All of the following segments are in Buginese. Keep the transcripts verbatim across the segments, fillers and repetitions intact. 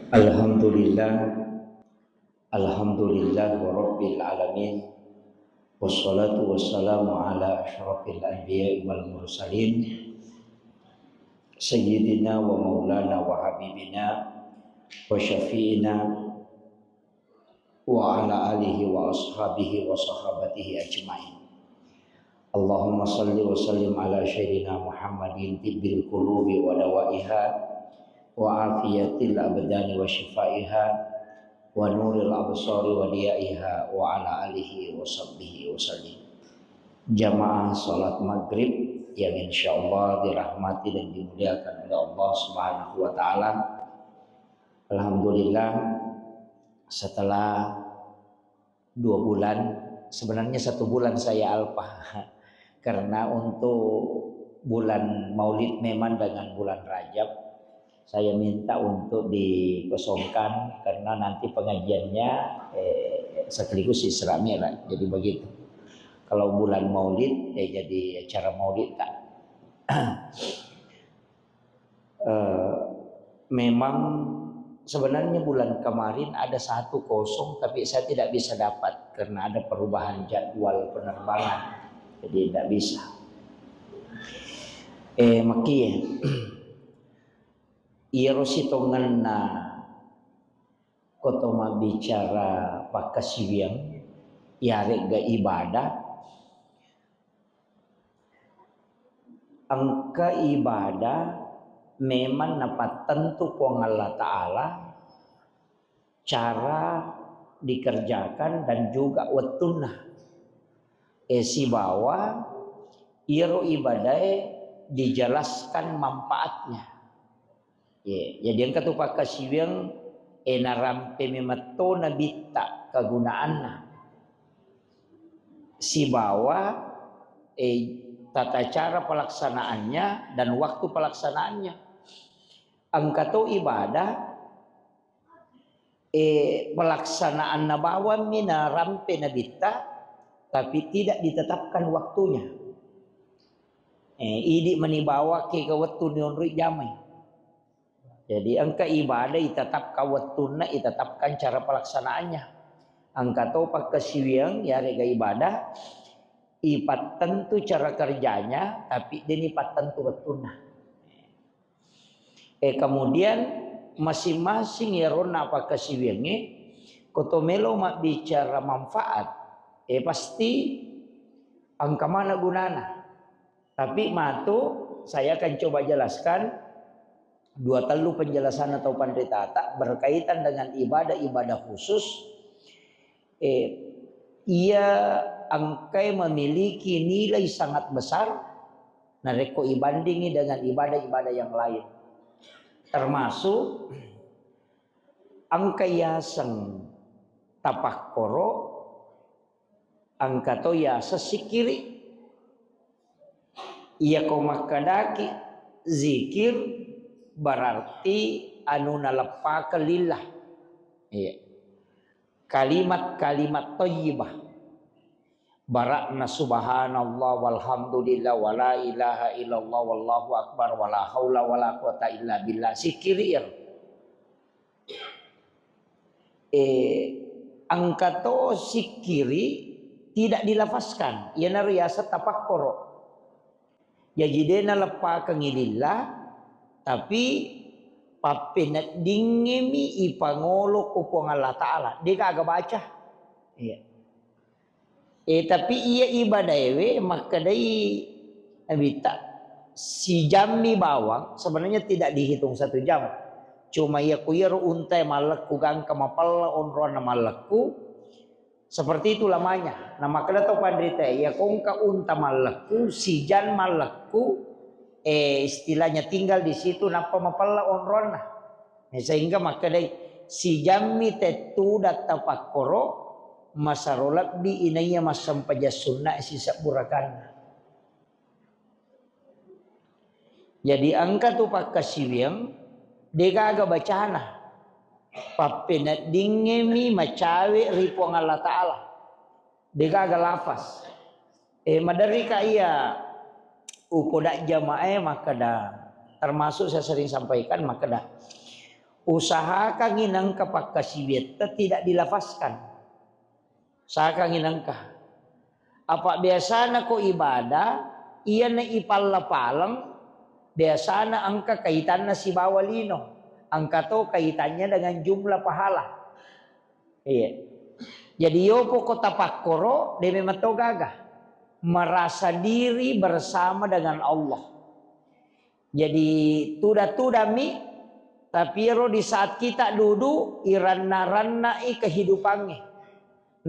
Alhamdulillah, alhamdulillah rabbil alamin. Wassalatu wassalamu ala asyrafil anbiya'i wal mursalin, sayyidina wa maulana wa habibina wa syafi'ina wa ala alihi wa ashabihi wa sahabatihi ajma'in. Allahumma salli wa sallim ala sayyidina Muhammadin tibbil qulubi wa dawaiha wa afiyatil abdani wa shifaiha wa nuril absari wa diyaiha wa ala alihi wa sahbihi wa sallim. Jamaah salat maghrib yang insyaallah dirahmati dan dimuliakan oleh Allah Subhanahu wa taala. Alhamdulillah, setelah dua bulan, sebenarnya satu bulan saya alpa. Karena untuk bulan Maulid memang dengan bulan Rajab, saya minta untuk dikosongkan karena nanti pengajiannya, eh, sekaligus Isra Mi'raj. Jadi begitu. Kalau bulan Maulid, eh, jadi acara Maulid tak. Eh, memang sebenarnya bulan kemarin ada satu kosong, tapi saya tidak bisa dapat karena ada perubahan jadwal penerbangan. Jadi tidak bisa. Eh, makie. Iyaro sitongenna koto mabbicara pakkasiwiang, iyaregga ibadah, engka ibadah memang napattentu Puang Allah Ta'ala cara dikerjakan dan juga wettunna. Eh, sibawa iyaro ibadae dijelaskan manfaatnya. Ye, jadi engka tu pakkasiwiang, eh, narampe memetto nabitta kegunaanna. Sibawa, eh, tata cara pelaksanaannya dan waktu pelaksanaannya. Engka to ibadah, eh, pelaksanaanna bawammi narampe nabitta, tapi tidak ditetapkan waktunya. Eh, idi mani bawa ke ke wettu nionroi jamai. Jadi engka ibadah itetapkan wettunna, itetapkan cara pelaksanaannya. Engka to pakkasiwiang yarega ibadah ipattentu cara kerjanya, tapi deni pattentu wettunna. Eh, kemudian masing-masing yaronna pakkasiwiangnge, koto melo mabbicara manfaat, eh, pasti engka mana gunana. Tapi matu saya akan coba jelaskan dua tellu penjelasan atau panritata berkaitan dengan ibadah-ibadah khusus, eh, ia engkai memiliki nilai sangat besar narekko ibandingi dengan ibadah-ibadah yang lain. Termasuk engka yaseng tapakkoro, engka to yaseng sikkiri. Iyako makkedaki zikir berarti anu naleppakeng lillah. Iya. Kalimat-kalimat thayyibah. Bara'na subhanallah walhamdulillah wala ilaha illallah wallahu akbar wala haula wala quwata illa billah. Sikkiri iyaro. Eh, engka to sikkiri tidak dilafazkan, iyanaro yaseng tapakkoro. Jaji de naleppakengngi lillah, tapi pappeneddingngemi ipangolo ko Puang Allah Ta'ala. De gaga baca. Iya. Eh, tapi iya ibadaewe makkedai Nabitta, sijammi bawang, sebenarnya tidak dihitung satu jam. Cuma iya ku iyaro untae mallekku gangka mapella onronna mallekku, seperti itu lamanya. Nah, makkeda to panrita, iya kongka unta mallekku, sijan mallekku, eh, istilahnya tinggal di situ nappa mapella onronna. Eh, sehingga makkedai, sijammi tettu datta pakkoro, masaro lebbi inaiya massempajang sunna sisebbu rakanna. Jadi engka tu pakkasiwiang, degaga bacana. Pappeneddingngemi macawe ri Puang Allah Ta'ala. Degaga lafaz. Eh, maderrika iya upoda jamaah makkeda, termasuk saya sering sampaikan makkeda, Usahakangngi nengka pakkasiwiatta tidak dilafaskan. Usahakangngi nengka. Apa biasana ko ibadah, iyana ipalla-paleng, biasana engka kaitanna sibawa lino. Engka to kaitannya dengan jumlah pahala. Iya. Jadi yopo ko tapakkoro, de memang to gaga. Merasa diri bersama dengan Allah. Jadi tuda-tudami, tapi ero di saat kita dudu, iranna-rannai kehidupangnge.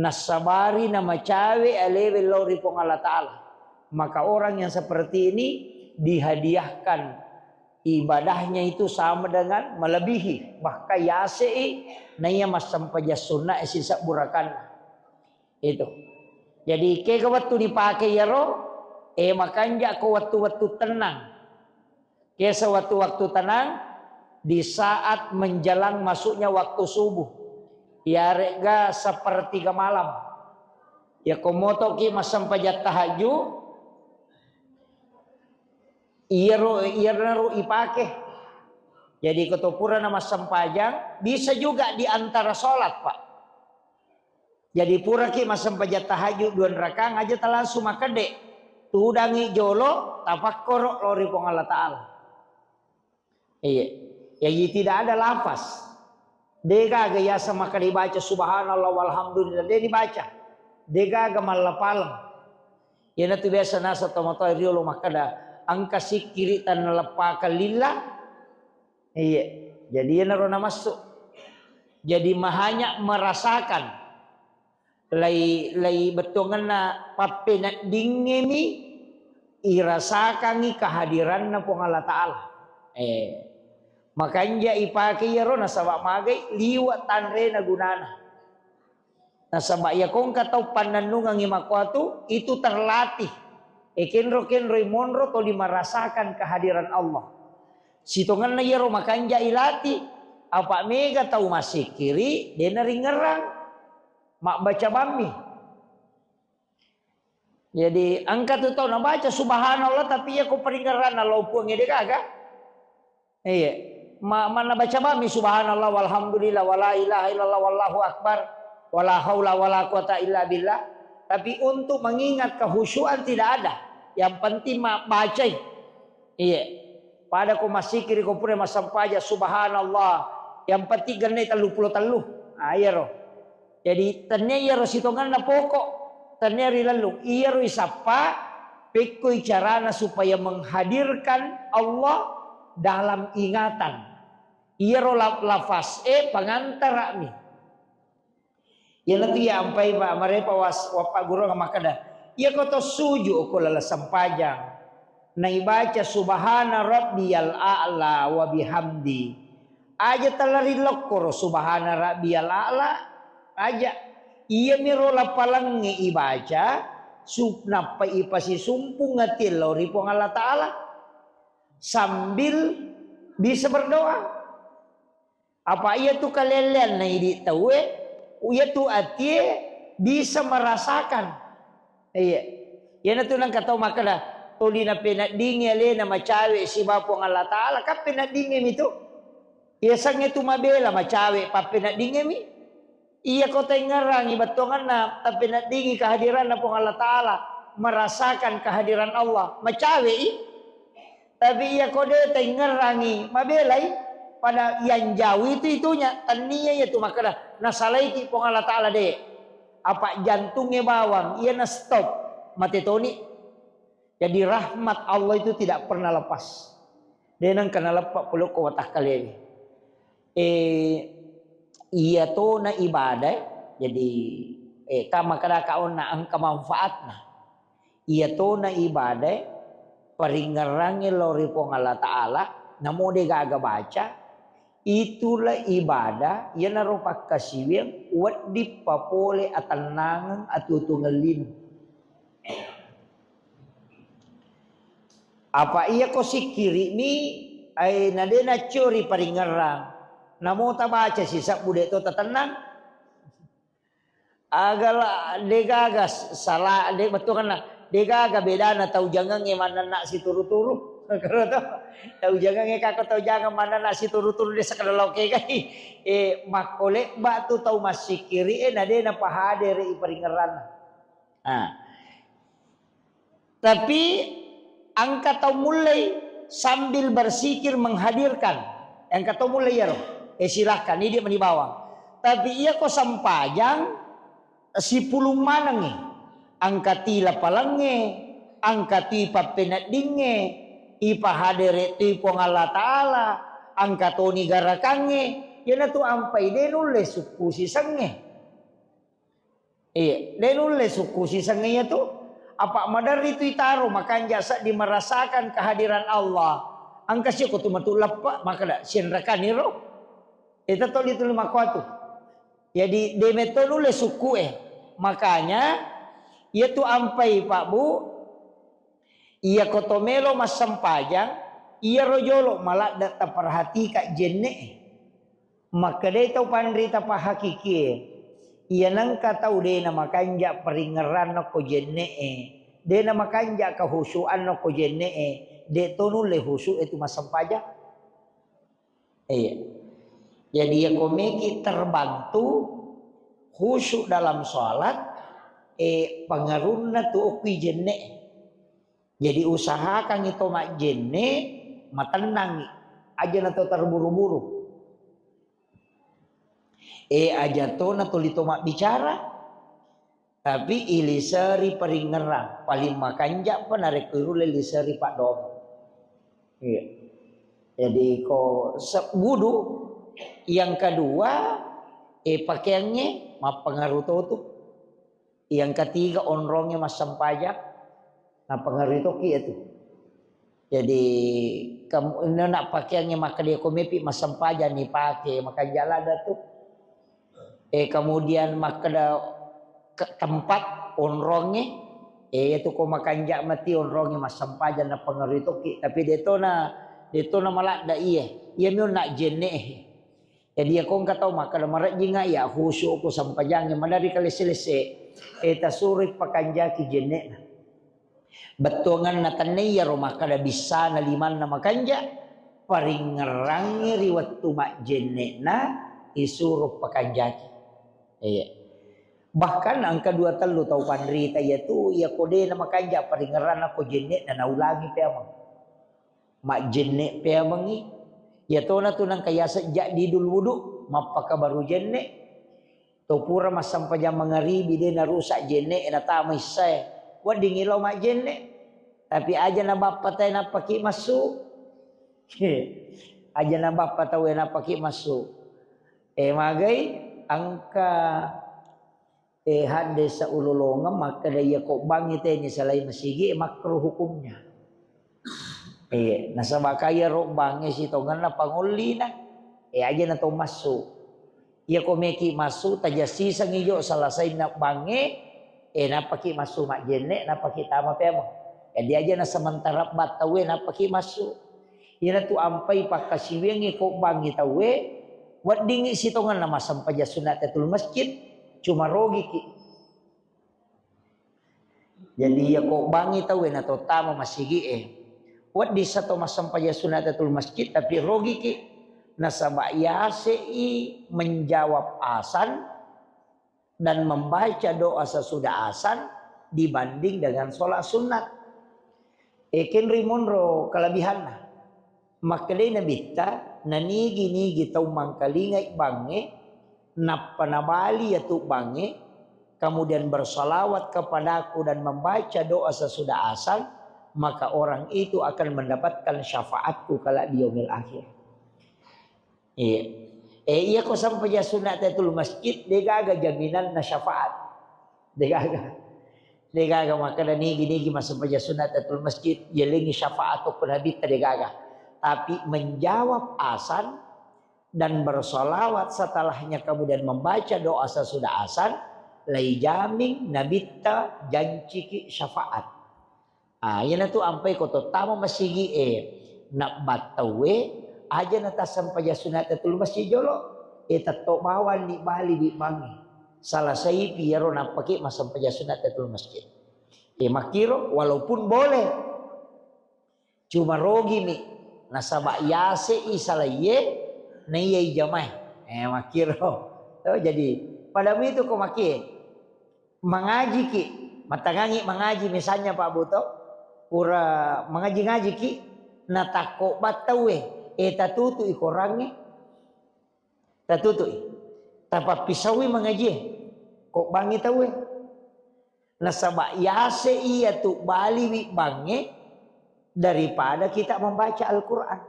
Nassabari namacawe alewe lao ri Puang Allah Ta'ala. Maka orang yang seperti ini dihadiahkan ibadahnya itu sama dengan melebihi, bahkan yase'i naiya massempajang sunna e sisebbu rakanna. Itu. Jadi kega wettu dipake iyaro, eh, makanja ko wettu-wettu tenang. Ke sewaktu-waktu tenang, di saat menjelang masuknya waktu subuh, iyare'ga sepertiga malam. Ya, ko motoki massempajang tahajud, iyaro, iyaro ipake. Jadi, ko to purana massempajang, bisa juga di antara sholat, Pak. Jadi puraki massempajang tahajud dua rakang aja talangsung makkeda, tudangi jolo, tapakkoro lao ri Puang Allah Ta'ala. Iya. Jadi tidak ada lafaz. Degaga yasa makkeda dibaca subhanallah walhamdulillah, de dibaca. Degaga mallapaleng. Iyanatu biasa naseng tomatoa riolo makkeda, engka sikkiri tannaleppakang lillah. Iya. Jadi iyanaro namassu. Jadi mahanya merasakan lai, lai bettuangenna pappeneddingngemi irasakangngi kehadiranna Puang Allah Ta'ala. Eh, makanja ipake iyaro nasaba magai liwa tanrena gunana. Nasaba iya kongka tau pannennungengngi makkuatu, itu terlatih. E, kenro-kenroi monro toli merasakan kehadiran Allah. Sitongenna iyaro makanja ilati, apa mega tau massikkiri, dena ringngerang, mabbaca bammi. Jadi engka tu tau nabaca subhanallah, tapi iya ko paringngeranna lao Puang ede gaga. Iya. Ma-, manna baca bami subhanallah walhamdulillah wala ilaha illallah wallahu akbar wala haula wala quwata illa billah. Tapi untuk mengingat kehusyuan tidak ada. Yang penting ma-, bacai. Iya. Pada ko massikiri ko pura massempajang subhanallah. Yang penting genne tellu pulo tellu. Ah, iyaro. Jadi, tennia iyaro sitongenna pokok, tennia rilellung. Iyaro isappa, pekkoi carana supaya menghadirkan Allah dalam ingatan. Iyaro la-, lafaz e pangantara'mi. Iyanatu iya ampai, Pak, marepa was-, wappaggurungang makkeda, iyako to suju ko laleng sempajang, naibaca subhana rabbiyal a'la wa bihamdi. Aja tala rilokkoro subhana rabbiyal a'la, aja. Iyamiro lappalengnge ibaca, sup-, nappa ipasisumpung atie lao ri Puang Allah Ta'ala sambil bisa berdoa. Apa iyatu kalelleanna idi tauwe, iyatu atie bisa merasakan. Iya. Iyanatu nengka tau makkeda, tuli napeneddingi alena macawe siba Puang Allah Ta'ala, kan peneddingimi tu. Iya sangnge tu mabela macawe pappeneddingimi. Iya ko tengngerangi bettuanganna, tappeneddingi kehadiranna Puang Allah Ta'ala, merasakan kehadiran Allah, macawe i. Tapi iya ko de tengngerangi, mabelai. Pada yang jauh itu itunya, tennia iya tu makkeda, nasalaiki Puang Allah Ta'ala de. Apa jantungnge bawang, iya na stop, mate toni. Jadi rahmat Allah itu tidak pernah lepas. De nengka naleppa pole ko watakkalewe. Eh, iya tona ibadah, jadi, eh, ka makkeda ka onna engka manfaatna. Iya tona ibadah, paringngerangnge lao ri Puang Allah Ta'ala, namo de gaga baca, itulah ibadah, iyanaro pakkasiwiang, wedding papole atennangeng, atuo-tuongeng lino. Apa iya ko sikkiri'mi, ai, na de naccori paringngerang, namo tabaca sisebbu de to tatennang. Agala degaga sala, de bettuanna degaga bedana tau jangengnge mannenna situru-turu. Karo to, tau jangang e, kako tau jangang mana nasi turu-turu de sakada loke kai. Eh, makkolebba tu tau massikiri e, na de napahadere i paringerranna. Ah. Tapi engka tau mullei sambil bersikir menghadirkan. Engka tau mullei iyaro. Eh, silahkan, ini dia meni bawang. Tapi iya ko sempajang, sipulung manengngi. Engka ti lapalengnge, engka ti pappeneddingnge, ipahadere tu Puang Allah Ta'ala, engka toni garakangnge, iyanatu ampai de nulle sukku sisengnge. Iya, de nulle sukku sisengnge iyatu. Apa maderri tu itaro makanja seddi merasakan kehadiran Allah. Engka siko tu matu leppa, makkeda sienrekaniro. Ita toli tuli makkuatu. Jadi, de metto nulle sukku e. Makanya, iyatu ampai, Pak, Bu, iyako to melo massempajang, iyaro jolo maladde taperhatika jenne e. Makkedai tau panrita pahakikie, iya nengka tau de namakanja paringerranna ko jenne e, de namakanja kehusuanna ko jenne e, de to nulle husu e tu massempajang. Iya. Jadi, iya ko meki terbantu khusyuk dalam sholat, eh, pengaruhna tu okui jenne. Jadi, usahakan itu majjenne, matennangi. Aja na to terburu-buru. Eh, aja to na tuli to mabbicara. Tapi iliseri paringerrang, paling makanja pa narekko irulle liseri paddoang. Iya. Jadi ko se-, wudu, yang kedua, eh, pakaiangnge mappengaruh to tu. Yang ketiga, onrongnge massempajang, nappengaruh toki itu. Jadi, kam-, ino nak pakaiangnge makkeda ko mepi massempajang ni pake, makanja ladda tu. Eh, kemudian makkeda ke-, tempat onrongnge, eh, itu ko makanja mati onrongnge massempajang nappengaruh toki. Tapi detona, detona maladda iye. Iya mi onna jenne. Jadi, iya ko engka tau makkeda, "Marejjinga iya khusyuk ko sempajangnge, maderri kalesse-lesse." Eh, tasuroi pakanjaki jenne'na. Bettuanganna tenne iyaro makkeda bissana limanna makanja, paringngerangnge ri wettu majjenne'na isuro pakanjaki. Iya. Bahkan engka dua tellu tau panrita iyatu, iya ko de namakanja paringngeranna ko jenne'na naulangi peameng. Majjenne peamengngi. Iyatona tu nengka yaseng jadidul wudu, mappakabaru jenne. To pura massempajang mangaribi de narusak jenne, natama issae. Weddingngi lao majjenne. Tapi aja na bappa tae nappaki massu. Aja na bappa taue nappaki massu. Eh, magai engka Eh, haddesa ulolongeng makkeda, iya ko bangngi teni salai masigi, eh, makruh hukumnya. Eh, nasaba kaya ro bangnge sitongenna pangollina, eh, aja na to massu. Iya ko meki massu, tajassisengi jo salasainna bangnge, eh, nappaki massu majjenne, nappaki tama peameng. Jadi aja na sementara battaue, nappaki massu. Iyanatu ampai pakkasiwiangngi ko bangngi tauwe, weddingngi sitongenna massempajang sunat tahiyatul masjid, cuma rogiki. Jadi, iya ko bangngi tauwe na to tama masigi'e, wedding sa to massempajang sunat tahiyatul masjid, tapi rogiki. Nasaba yase'i menjawab azan dan membaca doa sesudah azan dibanding dengan sholat sunat. Eh, kenri monro kelebihanna. Makkedai Nabitta, nanigi-nigi tau mangkalingai bangnge, nappa nabali yatu bangnge, kemudian bersalawat kepadaku dan membaca doa sesudah azan, maka orang itu akan mendapatkan syafaatku kelak di yaumil akhir. Iya. Eh, iya ko sempajang sunat tahiyatul masjid, degaga jaminanna syafaat. Degaga. Degaga makkeda nigi-nigi massempajang sunat tahiyatul masjid, yelengi syafaat ko Nabitta degaga. Tapi menjawab azan dan bersalawat setelahnya kemudian membaca doa sesudah azan, lai jamin Nabitta janciki syafaat. Ah, iyanatu ampai ko tottama masigi'e, nabbattaue, aja na tassempajang sunat tahiyatul masjid jolo, eh, tetto bawanni bali wi bangnge. Salasaipi iyaro nappaki massempajang sunat tahiyatul masjid. Eh, makkiro, walaupun boleh. Cuma rogimi nasaba yase i salaiye na iya ijamae. Eh, makkiro. Oh, jadi pada itu ko makie mangajiki, matangangi mangaji misalnya Pak Buto, pura mangaji-ngajiki, natakko battaue, eh, tatutu i korangnge, tatutui, tapappisaui mangajie, ko bangi taue. Nasaba yase iya tu baliwi bangnge daripada kita membaca Al-Quran.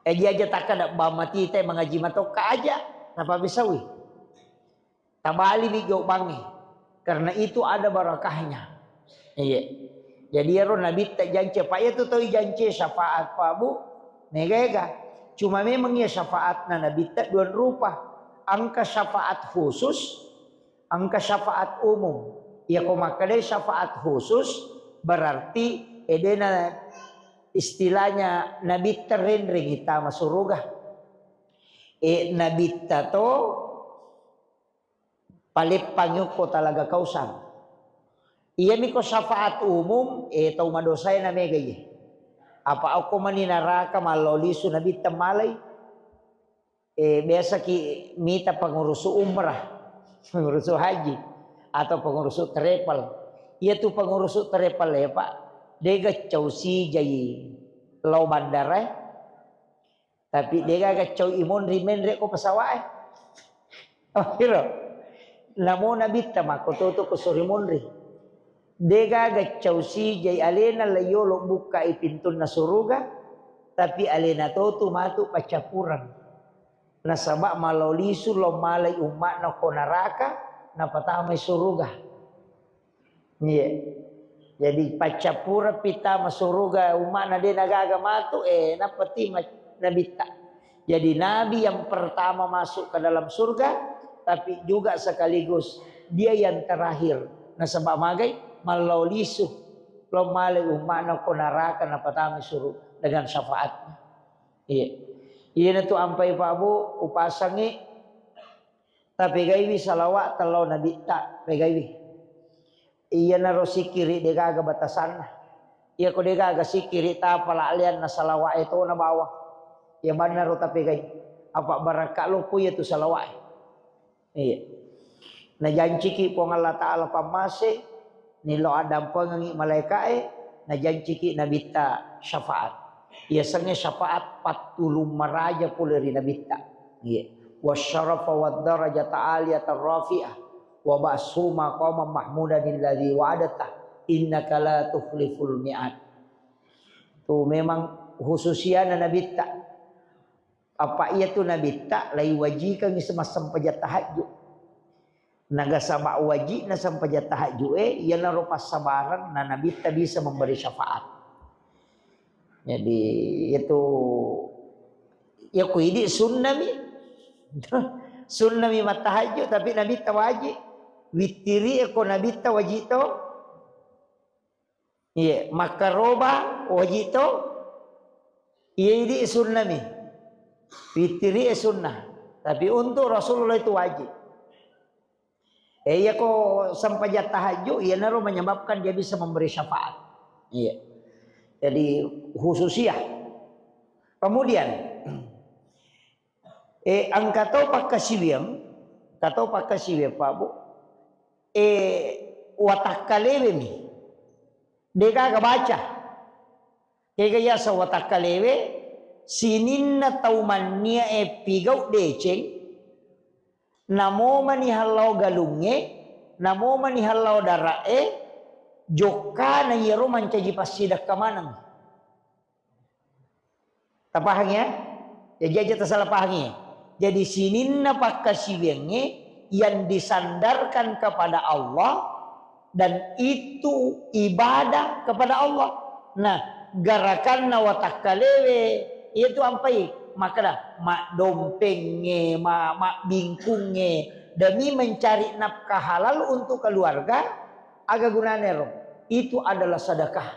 Eji aja takkada bammatita mangaji matokka aja, napabisawi. Tabaliwi jauh bangnge. Karena itu ada barakahnya. Iya. Jadi ero nabitta jance, Pak, iya tu tau jance syafaat, Pak, Bu. Mega-ega. Cuma memang iya syafaatna nabitta dua rupa. Engka syafaat khusus, engka syafaat umum. Iya ko makkedai syafaat khusus, berarti edena istilahnya nabitta renreng tama suruga. E, nabitta to paleppang yukko talaga kausang. Iyami ko syafaat umum, e, tau madosae na mega iye. Apa okko mani naraka mallao lisu nabitta malai. Eh, biasa ki mita pengurusu umrah, pengurusu haji, atau pengurusu travel. Iya tu pengurusu travel ya, Pak. Dega cau sijai lao bandara, eh. Tapi dega ga cau imonri menre ko pesawat, eh. Oh, kira. Namo nabitta mako toto ko sori monri. Degaga cau sijai alena laiyolo bukkai pintunna suruga, tapi alena totu matu paccappureng. Nasaba malao lisu lao malai umma'na ko naraka, napatamai suruga. Iya. Jadi paccappureng pitama suruga umma'na de nagaga matu, eh, nappa tima nabitta. Jadi Nabi yang pertama masuk ke dalam surga, tapi juga sekaligus dia yang terakhir. Nasaba magai, mallao lisu, lao malai umma'na ko naraka napatami suruh dengan syafaatnya. Iya. Iyana tu ampai Pak Bu, upasangi, tapegaiwi salawat tellau nabitta, pegaiwi. Iyanaro sikiri degaga batasanna. Iya ko degaga sikiri tapala alianna salawa'e tona bawang. Iya bannaro tapegai. Apa barakka loppo iya tu salawa'e. Iya. Najanciki Puang Allah Ta'ala pammase, nilo addampengengi malaika'e, najanciki nabitta syafaat. Iya sengnge syafaat pattulung maraja pole ri nabitta. Iya. Wasyarafa wad darajata aliyatan rafi'ah. Wa ba'su maqaman mahmudan alladzi wa'adta innaka la tukhliful mi'ad. Tu memang khususiana nabitta. Apa iya tu nabitta lai wajikangi semassempajang tahajud. Naga saba wajibna sempajang tahajud e, iyanaro passabareng na nabitta bisa memberi syafaat. Jadi itu ya ku idi sunnami. Sunnami mattahajud tapi nabitta wajib. Wittiri e ko nabitta wajib to. Iya, makkaroba wajib to. Iya idi sunnami. Wittiri e sunnah. Tapi untuk Rasulullah itu wajib. Eh, iya ko sempajang tahajud, iyanaro menyebabkan dia bisa memberi syafaat. Iya. Jadi khususiyah. Kemudian, eh, engka to pakkasiwiang, engka to pakkasiwiang, Pak Bu. Eh, watakkalewemi. Degaga baca. Kega yaseng watakkalewe, sininna tau manniae pigau deceng, namo mani hallao galungnge, namo mani hallao dara'e, jokkana iyaro mancaji passidekka maneng. Tapahangi ya? Jaji aja tasala pahangi. Jadi sininna pakkasiwiangnge yang disandarkan kepada Allah dan itu ibadah kepada Allah. Nah, garakanna watakkalewe itu ampai makkeda maddompengnge, ma-, mabbingkungnge demi mencari nafkah halal untuk keluarga, aga gunane ro? Itu adalah sedekah.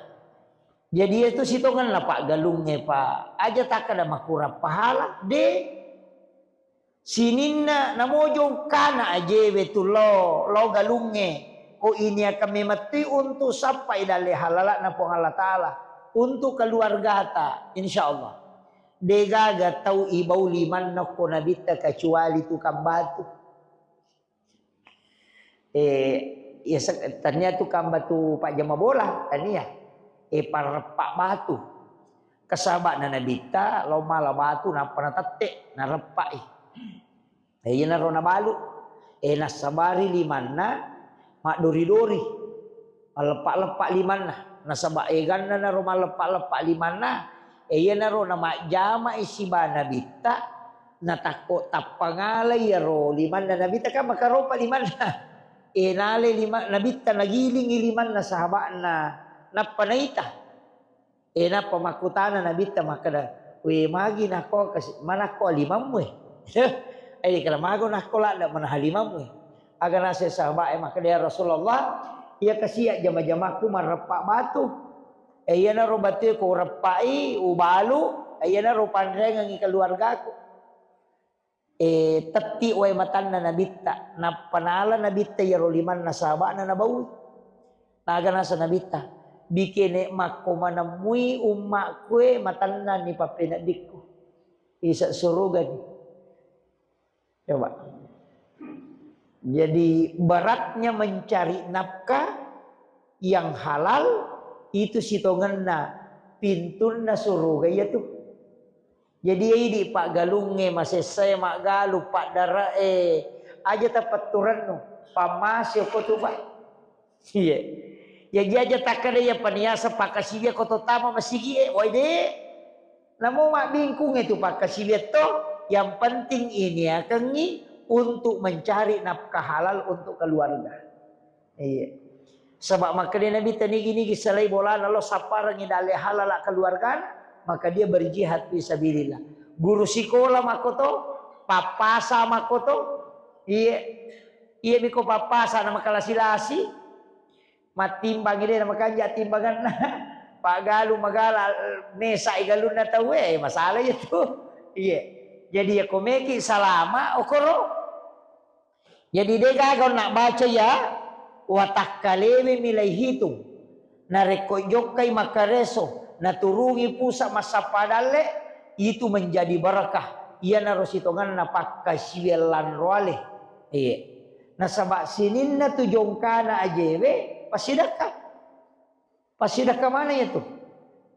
Jadi itu sitongenna paggalungnge, Pak. Aja takkeda makurang pahala, de. Sininna namojong kana ajewe tu lo, lo galungnge. Ko ini akan memettui untuk sappai dalle halala'na Puang Allah Ta'ala, untuk keluargata, insya Allah. Degaga tau ibau limanna ko nabitta kecuali tukang batu. Eh, ya, se-, tania tukang batu pajama bola, tania. Eh, pareppa batu. Kesaba'na nabitta, lao mala batu, nappa natette, nareppai. Eh, iyanaro nabalu. Eh, nassabari limanna, maddori-dori. Malleppa-leppa limanna. Nasaba eganna naro malleppa-leppa limanna. Eh, iyanaro namajjamai siba nabitta, natakko tappa ngalai iyaro limanna nabitta, kan makaropa limanna. Eh, nalai lima-, nabitta nagilingi limanna sahaba'na. Nappa naita. Eh, nappa makkutana nabitta makkeda, "We, magi nakko kasi-, manakko limammu e?" Eh, kala mago nakko ladda manaha limammu e. Aga naseng sahabat e makkeda, "Ya Rasulullah, iya kasi jama-jamakku mareppa batu. Eh, iyanaro batu ko reppai, ubalu, eh, iyanaro panrengengi keluargaku." Eh, tetti wae matanna nabitta, nappa nala nabitta iyaro limanna sahaba'na nabaui. Naga nasa nabitta, "Bikene makko manemmui ummakku e matanna ni pappeneddikku. Isa surugani." Coba. Jadi beratnya mencari nafkah yang halal itu sitongenna pintunna suruga iya tu. Jadi, idi paggalungnge, masessae maggalu, paddare'e, aja tapetturennu, pammase ko tu, Pak. Iya. Jaji aja takkeda iya paniasa pakkasiwia ko to tama masigie, woi de. Namo mabbingkungnge tu pakkasiwia to, yang penting iniakengngi untuk mencari nafkah halal untuk keluarga. Iya. Saba makkeda Nabi, tenigi-nigi selai bolana lo sapparengi dalle halala keluargana, maka dia berjihad fi sabilillah. Guru sikola makkoto, pappasa makkoto, iya, iya miko pappasa na makalasi-lasi, mattimbangi de na makanja timbanganna, paggalu magala, mesa i galunna tauwe, masalah itu. Iya. Jadi ya komeki salama, okoro. Jadi, degaga onna baca iya, watakkalewe milai hitung. Narekko jokkai makkareso, naturungi pusa massappa dalle, itu menjadi barakah. Iyanaro sitongenna pakkasiwiang lanroale. Iya. Nasaba sininna tu jongkana ajewe, passidakka. Passidakka maneng iya tu.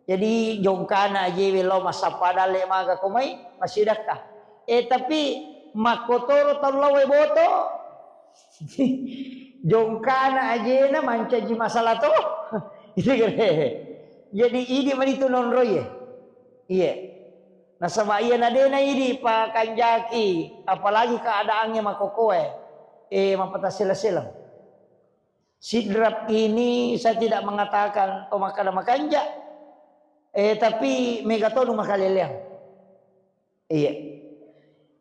Jadi, jongkana ajewe lao massappa dalle maga ko mai, passidakka. Eh, tapi makkotoro tau lao wae boto. Jongkana ajena mancaji masalah to. Itu kere. Jadi, idi mani tu nonroi e. Iya. Nasaba iya nadena idi pakanjaki, apalagi keadaannya makokoe. Eh, mapatassela-sela. Sidrap ini saya tidak mengatakan to makkeda makanja, eh, tapi mega tonu makaleleang. Iya.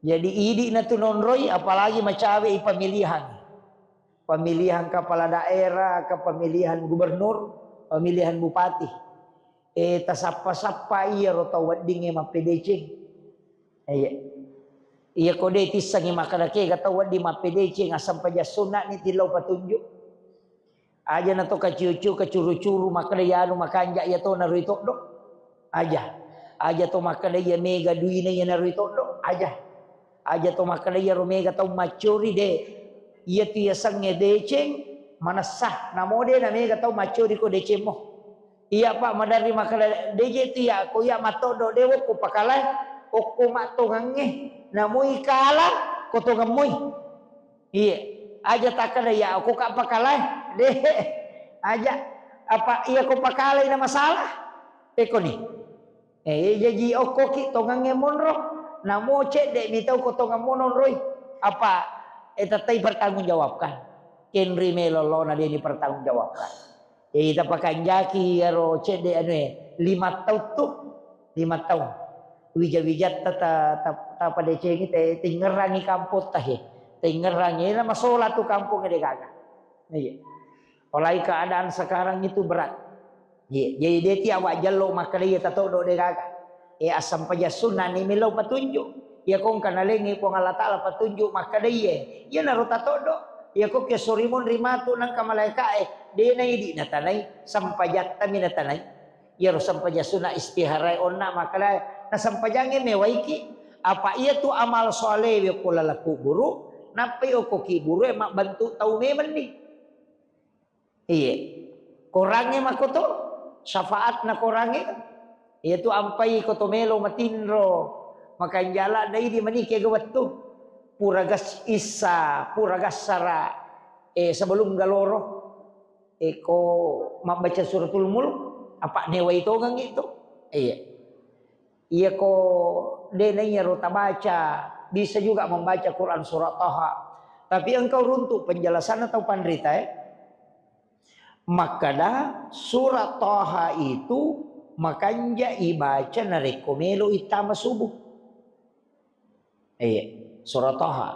Jadi idi na tu nonroi, apalagi macawe i pemilihan. Pemilihan kepala daerah, ke pemilihan gubernur, pemilihan bupati. Eh, tasappa-sappa iyaro tau weddingnge mappedeceng. Iya. Iya ko de tissengi makkeda kega tau wedding mappedeceng, assempajang sunna'ni tillau patunjuk. Aja na to kaciu-ciu, kacuru-curu, makkeda yanu makanja iya to narui toddo. Aja. Aja to makkeda iya mega duina iya narui toddo. Aja. Aja to makkeda iyaro mega tau maccuri de. Iya tu yasengnge deceng, manessa. Namo de na mega tau maccuri ko decemmo. Iya, Pak, maderri makkeda, deje tu iya, ko iya mattoddo, de wokko pakalae, okko mattongengnge, namoi kala, ko tongemmoi. Iya, aja takkeda, iya, okko ka pakalae, de, aja, apa iya ko pakalai na masalah, pekoni. Eh, jaji okko ki tongengnge monro, namo cedde mi tau ko tongemmo nonroi, apa, eh, tettai pertanggungjawabkan. Kenri melo lona de dipertanggungjawabkan. Jadi tapakanjaki iyaro cedde anu e, lima taung tu, lima taung. Wija-wijatta ta, ta, tapadecengi te, tingngerangi kampotta he. Tingngerangi, na masola tu kampong de gaga. Iya. Apalagi keadaan sekarang itu berat. Iya, jadi de ti awak jello makkeda iya tatoddo de gaga. Eh, assempajang sunna ni melo patunjuk. Iya kongka nalengi Puang Allah Taala patunjuk makkeda iya. Iya naro tatoddo. Iyako ke sorimun rimatu nangka malaika'e, de' naidi' natanai, sempajattami natanai. Iyaro sempajang sunna istiharae onna makkeda, na sempajangnge mewaiki. Apa iyatu amal solewe ko laleng kuburu, nappai okko kiburu'e mabbentuk tau memenni. Iye. Korangnge makoto, syafaatna korangnge. Iyatu ampai koto melo matinro, makanjala daidi manike ga wettu. Pura gas issa, pura gassara, eh, sebelum galoro. Eh, ko mabbaca suratul mulk, apa newai tongengngi tu. Iya. Iyako de' naiyaro tabaca, bisa juga membaca Quran surat Taha. Tapi engkau runtuk penjelasanna tau panrita, eh. Makkeda surat Taha itu makanja ibaca narekko melo ittama subuh. Eh, surat Taha.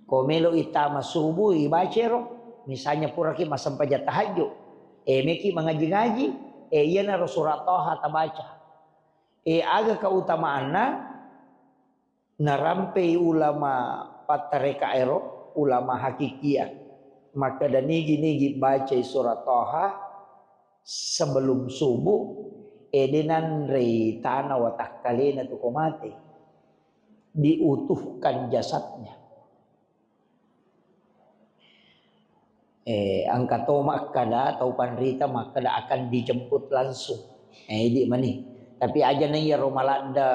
Ko melo ittama subuh, ibacero. Misalnya puraki massempajang tahajud, eh, meki mangaji-ngaji, eh, iyanaro surat Taha tabaca. Eh, aga keutamaanna? Narampei ulama pattareka ero, ulama hakikia. Makkeda nigi-nigi bacai surat Taha sebelum subuh, eh, de' nanrei tana watakkalena tu ko mate. Diutuhkan jasadnya. Eh, engka to makkeda, tau panrita makkeda akan dijemput langsung. Eh, idi' mani. Tapi aja na iyaro maladde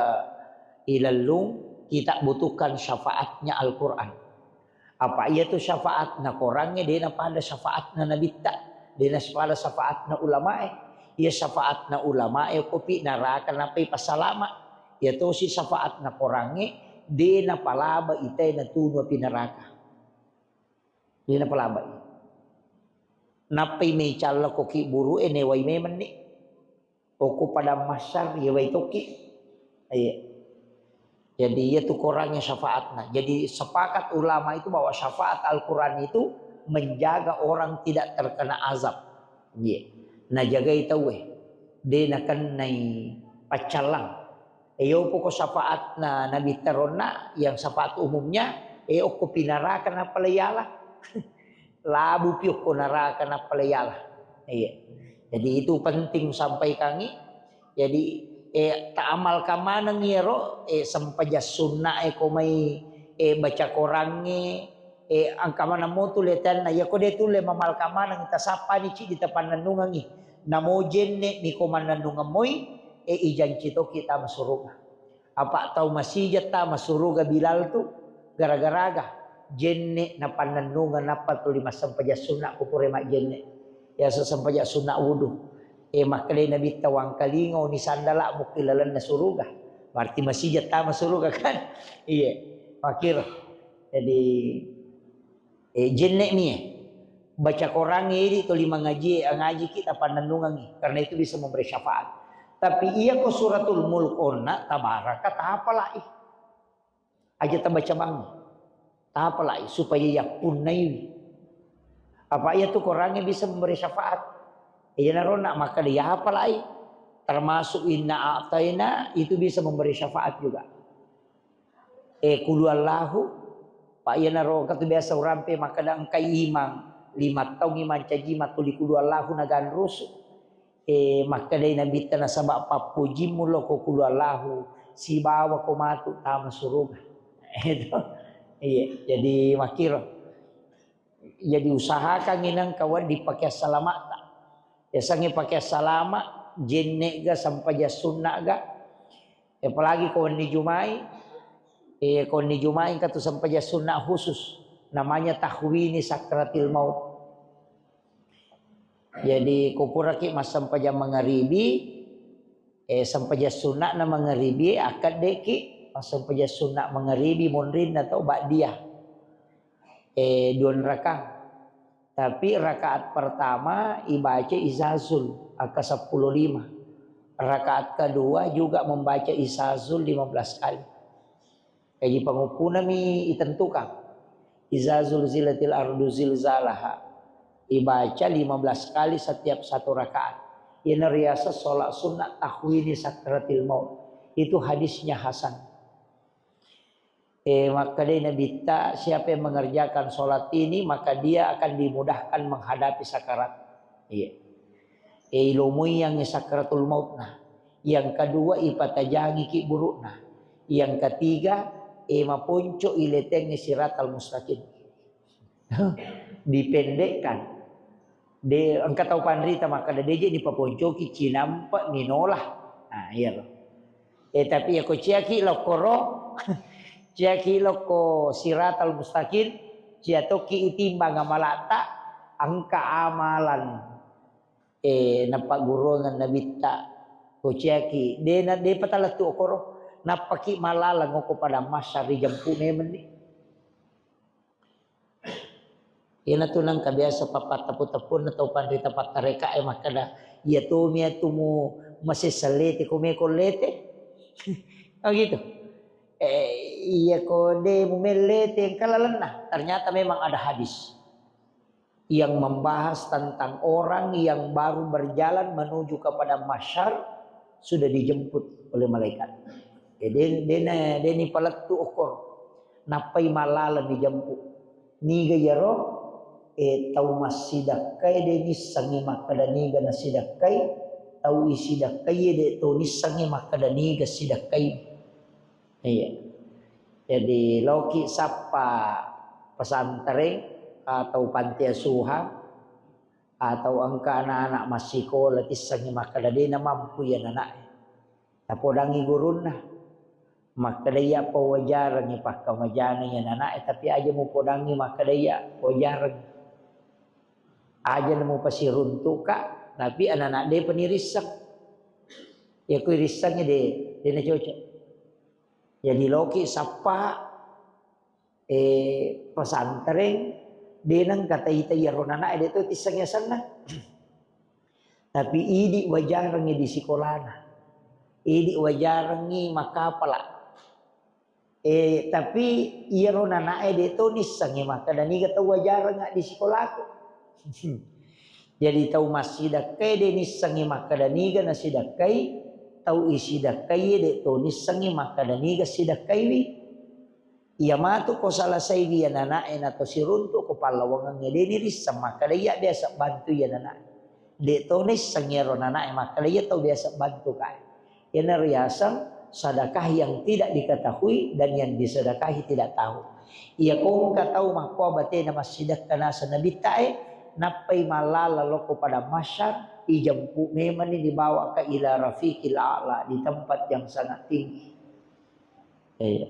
ilellung, kita butuhkan syafaatnya Al-Quran. Apa iyatu syafaatna korangnge de' napada syafaatna nabitta, de' napada syafaatna ulamae. Iya syafaatna ulamae kopi naraka nappai pasalama. Iya tosi syafaatna korangnge de' napalaba itae natunu api naraka. De' napalabai. Nappai mecalla ko kiburu'e newai memenni. Okko padang mahsyar, iya wai tokki. Iya. Jadi, iyatu korangnge syafaatna. Jadi, sepakat ulama itu bahwa syafaat Al-Quran itu menjaga orang tidak terkena azab. Iya. Najagai tauwe. De' nakennai paccallang. E, yopo ko syafaatna Nabitta ronna, yang syafaat umumnya, e, okko pinaraka nappa leiyala. Labu pi okko naraka nappa leiyala. Iya. Jadi itu penting sampaikangi. Jadi, e, taamalkan maneng iyaro, e, sempajang sunna e ko mai, e, baca korangnge, e, engka maneng motu letenna. Iya ko de tulle mamalkan maneng, tasappani cidi tapannennungengi. Namo jenne mi ko mannennungeng moi, e, ijanci toki tama suruga. Apa tau masija tama suruga Bilal tu gara-garaga jenne napannennungeng nappa tuli massempajang sunna ko pura majjenne. Yaseng sempajang sunna wudu. E, makkedai Nabitta, "Wangkalinga oni sandala mukki lalenna suruga." Berarti masija tama suruga kan? Iya, makkiro. Jadi, e, jenne mi e. Baca korangnge idi tuli mangaji, angajiki tapannennungengi, karena itu bisa memberi syafaat. Tapi iya ko suratul mulk onna, tabaraka, tapalai. Aja tabaca bangi. Tapalai supaya yappunnaiwi. Apa iya tu korangnge bisa memberi syafaat. Iya naronna maka dia apalai. Termasuk inna a'taina itu bisa memberi syafaat juga. E, kulu Allahu, pa iyanaro engka tu biasa urampe makkeda engkai imang, lima taung imang caji mattuli kulu Allahu naganrusu. E, makkedai Nabitta nasaba pappojimmu lo ko kulu Allahu, sibawa ko matu tama suruga. Itu. Iya, jadi makkiro. Jadi usahakan inang kawan dipake assalama'ta. Yasengnge pake assalama, jenne ga, sempajang sunna ga. Apalagi ko wenni Jumai, eh, ko wenni Jumai engka tu sempajang sunna khusus, namanya tahwini sakratil maut. Jadi ko puraki massempajang mangaribi, eh, sempajang sunna'na mangaribi, akkaddeki massempajang sunna mangaribi monrinna tau ba'diyah. Eh, dua rakang. Tapi rakaat pertama ibaca Izazul, angka seppulo lima. Rakaat kedua juga membaca Izazul lima belas kali. Jadi panguppunami itentukan. Izazul zilatil ardu zilzalaha. Ibaca lima belas kali setiap satu rakaat. Ini riasa sholat sunnah tahwini sakratil maut. Itu hadisnya hasan. Eh, makkadai Nabitta, siapa yang mengerjakan sholat ini, maka dia akan dimudahkan menghadapi sakarat. Iya. Eh, ilomui yang sakratul maut nah. Yang kedua, ipatajangi ki burukna. Yang ketiga, eh, maponco iletengi siratal mustaqim. Dipendekkan. De, engka tau panrita makkada, "Deje dipaponcoki, cinampa minola." Nah, iya lo. Eh, tapi ya ko ciaki lokkoro, ciaki lokko siratal mustaqim, cia tokki itimbang amalata, engka amalan, eh, napagguruangan Nabitta. Ko ciaki, de na, de patalettu okoro, nappaki malalang oko pada masyar ri jempu memenni. Iyanatu nengka biasa pappatteppu-teppunna tau panrita pattarekae makkada, "Iya tomi atu mu masessa lete, ko meko lete." Oh gitu. Eh, iya ko de mu mellete engka lalenna. Ternyata memang ada hadis yang membahas tentang orang yang baru berjalan menuju kepada mahsyar sudah dijemput oleh malaikat. Jadi, dena, deni palettu okor. Nappai malala dijemput. Niga iyaro, eh, tau massidakkai de nissengngi makkada niga nasidakkai, tau isidakkai de to nissengngi makkada niga sidakkai. Iya. Jadi, loki sappa pesantren atau panti asuhan atau engka anak-anak massikola tissengngi makkada de namampu iya nana'e. Napodangi gurunna. Makkada iya pawajarengngi pakkamajana iya nana'e, tapi aja mupodangi makkada iya wajarengngi. Aja namupasiruntuka, tapi anak-anak de penirisseng. Ya kui rissengngi de, de nacocok. Jadi loki sappa, eh, pesantren, de nengka tai-tai iyaro nana'e de to tisseng yasenna. Tapi idi wajarengngi di sikolana. Idi wajarengngi makkapala. Eh, tapi iyaro nana'e de to nissengngi makkada niga tau wajarengnga di sikolaku. Jadi tau massidakkai de nissengngi makkada niga nasidakkai, tau isidakkai de to nissengngi makkada niga sidakkaiwi. Iya matu ko salasaiwi iya nana'e nato siruntu ko pallawangengnge de nirisseng makkada iya biasa bantu iya nana'e. De to nisseng iyaro nana'e makkada iya tau biasa bantu kae. Iyanaro riaseng sedekah yang tidak diketahui dan yang disedekahi tidak tahu. Iya ko engka tau makkoa batena massidekka naseng nabittae, nappai mallala lokko padang mahsyar, ijempu memanni dibawa ke ila rafiqil a'la, di tempat yang sangat tinggi. Iya.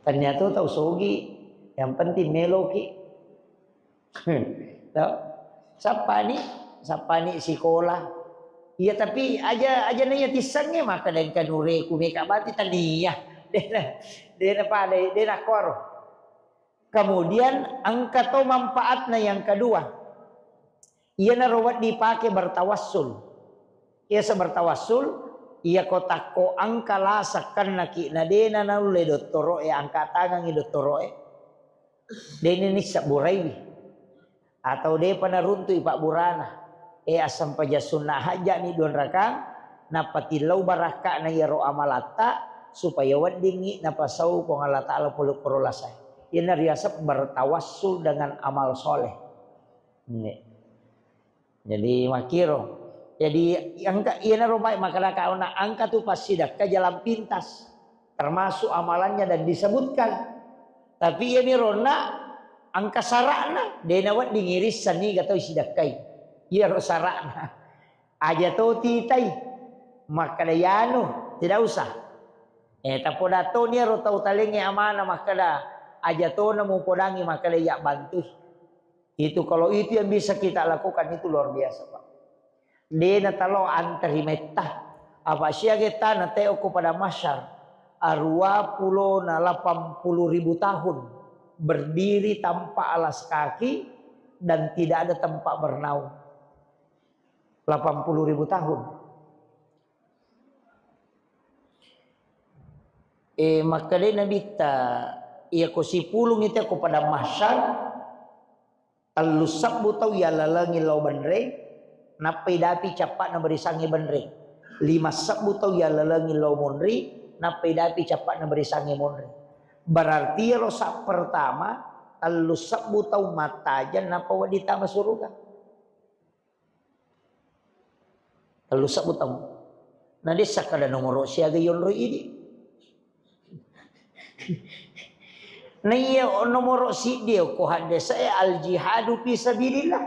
Ternyata tau sogi, yang penting meloki. Tau? Sappani, sappani sikola. Iya, tapi aja, aja naiya tissengnge maka dengka nureku meka bati tania. Dena, dena pada, dena koro. Kemudian engka to manfaatna yang kedua. Iyanaro wedding dipake bertawassul. Iya se bertawassul, iya ko takko engka lasa kennaki na dena naulle dottoro'e, angka tangangi dottoro'e. Deni nissabburaiwi. Atau depa naruntui pabburana. Eh, assempajang sunna hajja'ni dua rakang, napatillau barakka'na iyaro amalatta, supaya weddingngi napasau Puang Allah Ta'ala pole koro lasae. Iyana riaseng bertawassul dengan amal soleh. Nggih. Jadi makkiro. Jadi engka, iyanaro mai makkadaka ona engka tu passidekka jalan pintas, termasuk amalannya dan disebutkan. Tapi iyami ronna engka sara'na, de nawedding irisseng niga tau sidekkai. Iyaro sara'na. Aja to titai. Makkada yanu, tidak usah. Eh, tapoda toni iyaro tau talengnge amana makkada aja tona mupodangi makkada iya bantui. Itu, kalau itu yang bisa kita lakukan, itu luar biasa, Pak. De natalo antarimetta. Apa siaga tana teo ko pada masyar. Arua pulo na lapan puluh ribu tahun berdiri tanpa alas kaki dan tidak ada tempat bernaung. Lapan puluh ribu tahun. Eh, makkedai Nabitta, iya ko sipulung itu ko pada masyar, Tellu sebbu tau yallalengi lao benreng, nappai dapi cappa'na barisangnge benreng. Lima sebbu tau yallalengi lao monri, nappai dapi cappa'na barisangnge monri. Berarti iyaro sa pertama, tellu sebbu taung mattajeng nappa wedding tama suruga. Tellu sebbu taung. Na dessa kada nomoro siaga yonroi idi. Na iya nomoro siddi ko haddesa e al jihadu fi sabilillah.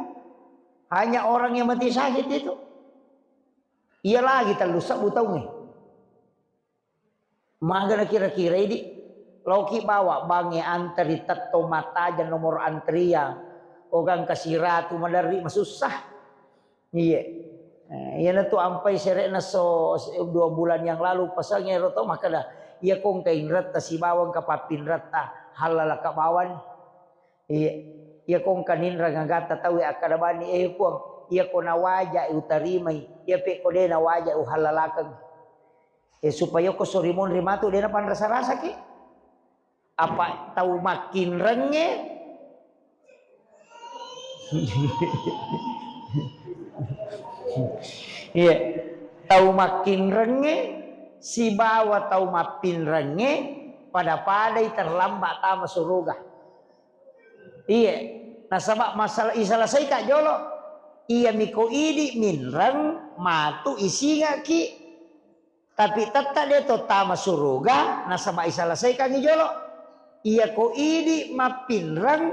Hanya orang yang mati syahid itu. Iya lagi tellu sebbu taung e. Magana kira-kira idi, laoki bawa bangnge antri tetto mattajeng nomor antrian, ogang kasiratu maderri masussa. Iye. Eh, iyanatu ampai sere'na so, se-, dua bulan yang lalu pasangnge ero to makkeda, iya kongka inretta sibawa engka pappinretta hallalaka bawani. Iya. Iya kongka ninreng agatta tauwe akkeda bani, eh Puang, iya ko nawajai utarimai, iya pe ko de nawajai uhallalakeng. Eh, supaya ko sori monri matu de napanrasa-rasaki. Apa tau makkinrengnge? Iya. Tau makkinrengnge sibawa tau mappinrengnge pada-padai terlambat tama suruga. Iya. Nasaba masalah isalasaika jolo. Iya miko idi minreng matu isingaki. Tapi tetta de to tama suruga nasaba isalasaikangngi jolo. Iya ko idi mappinreng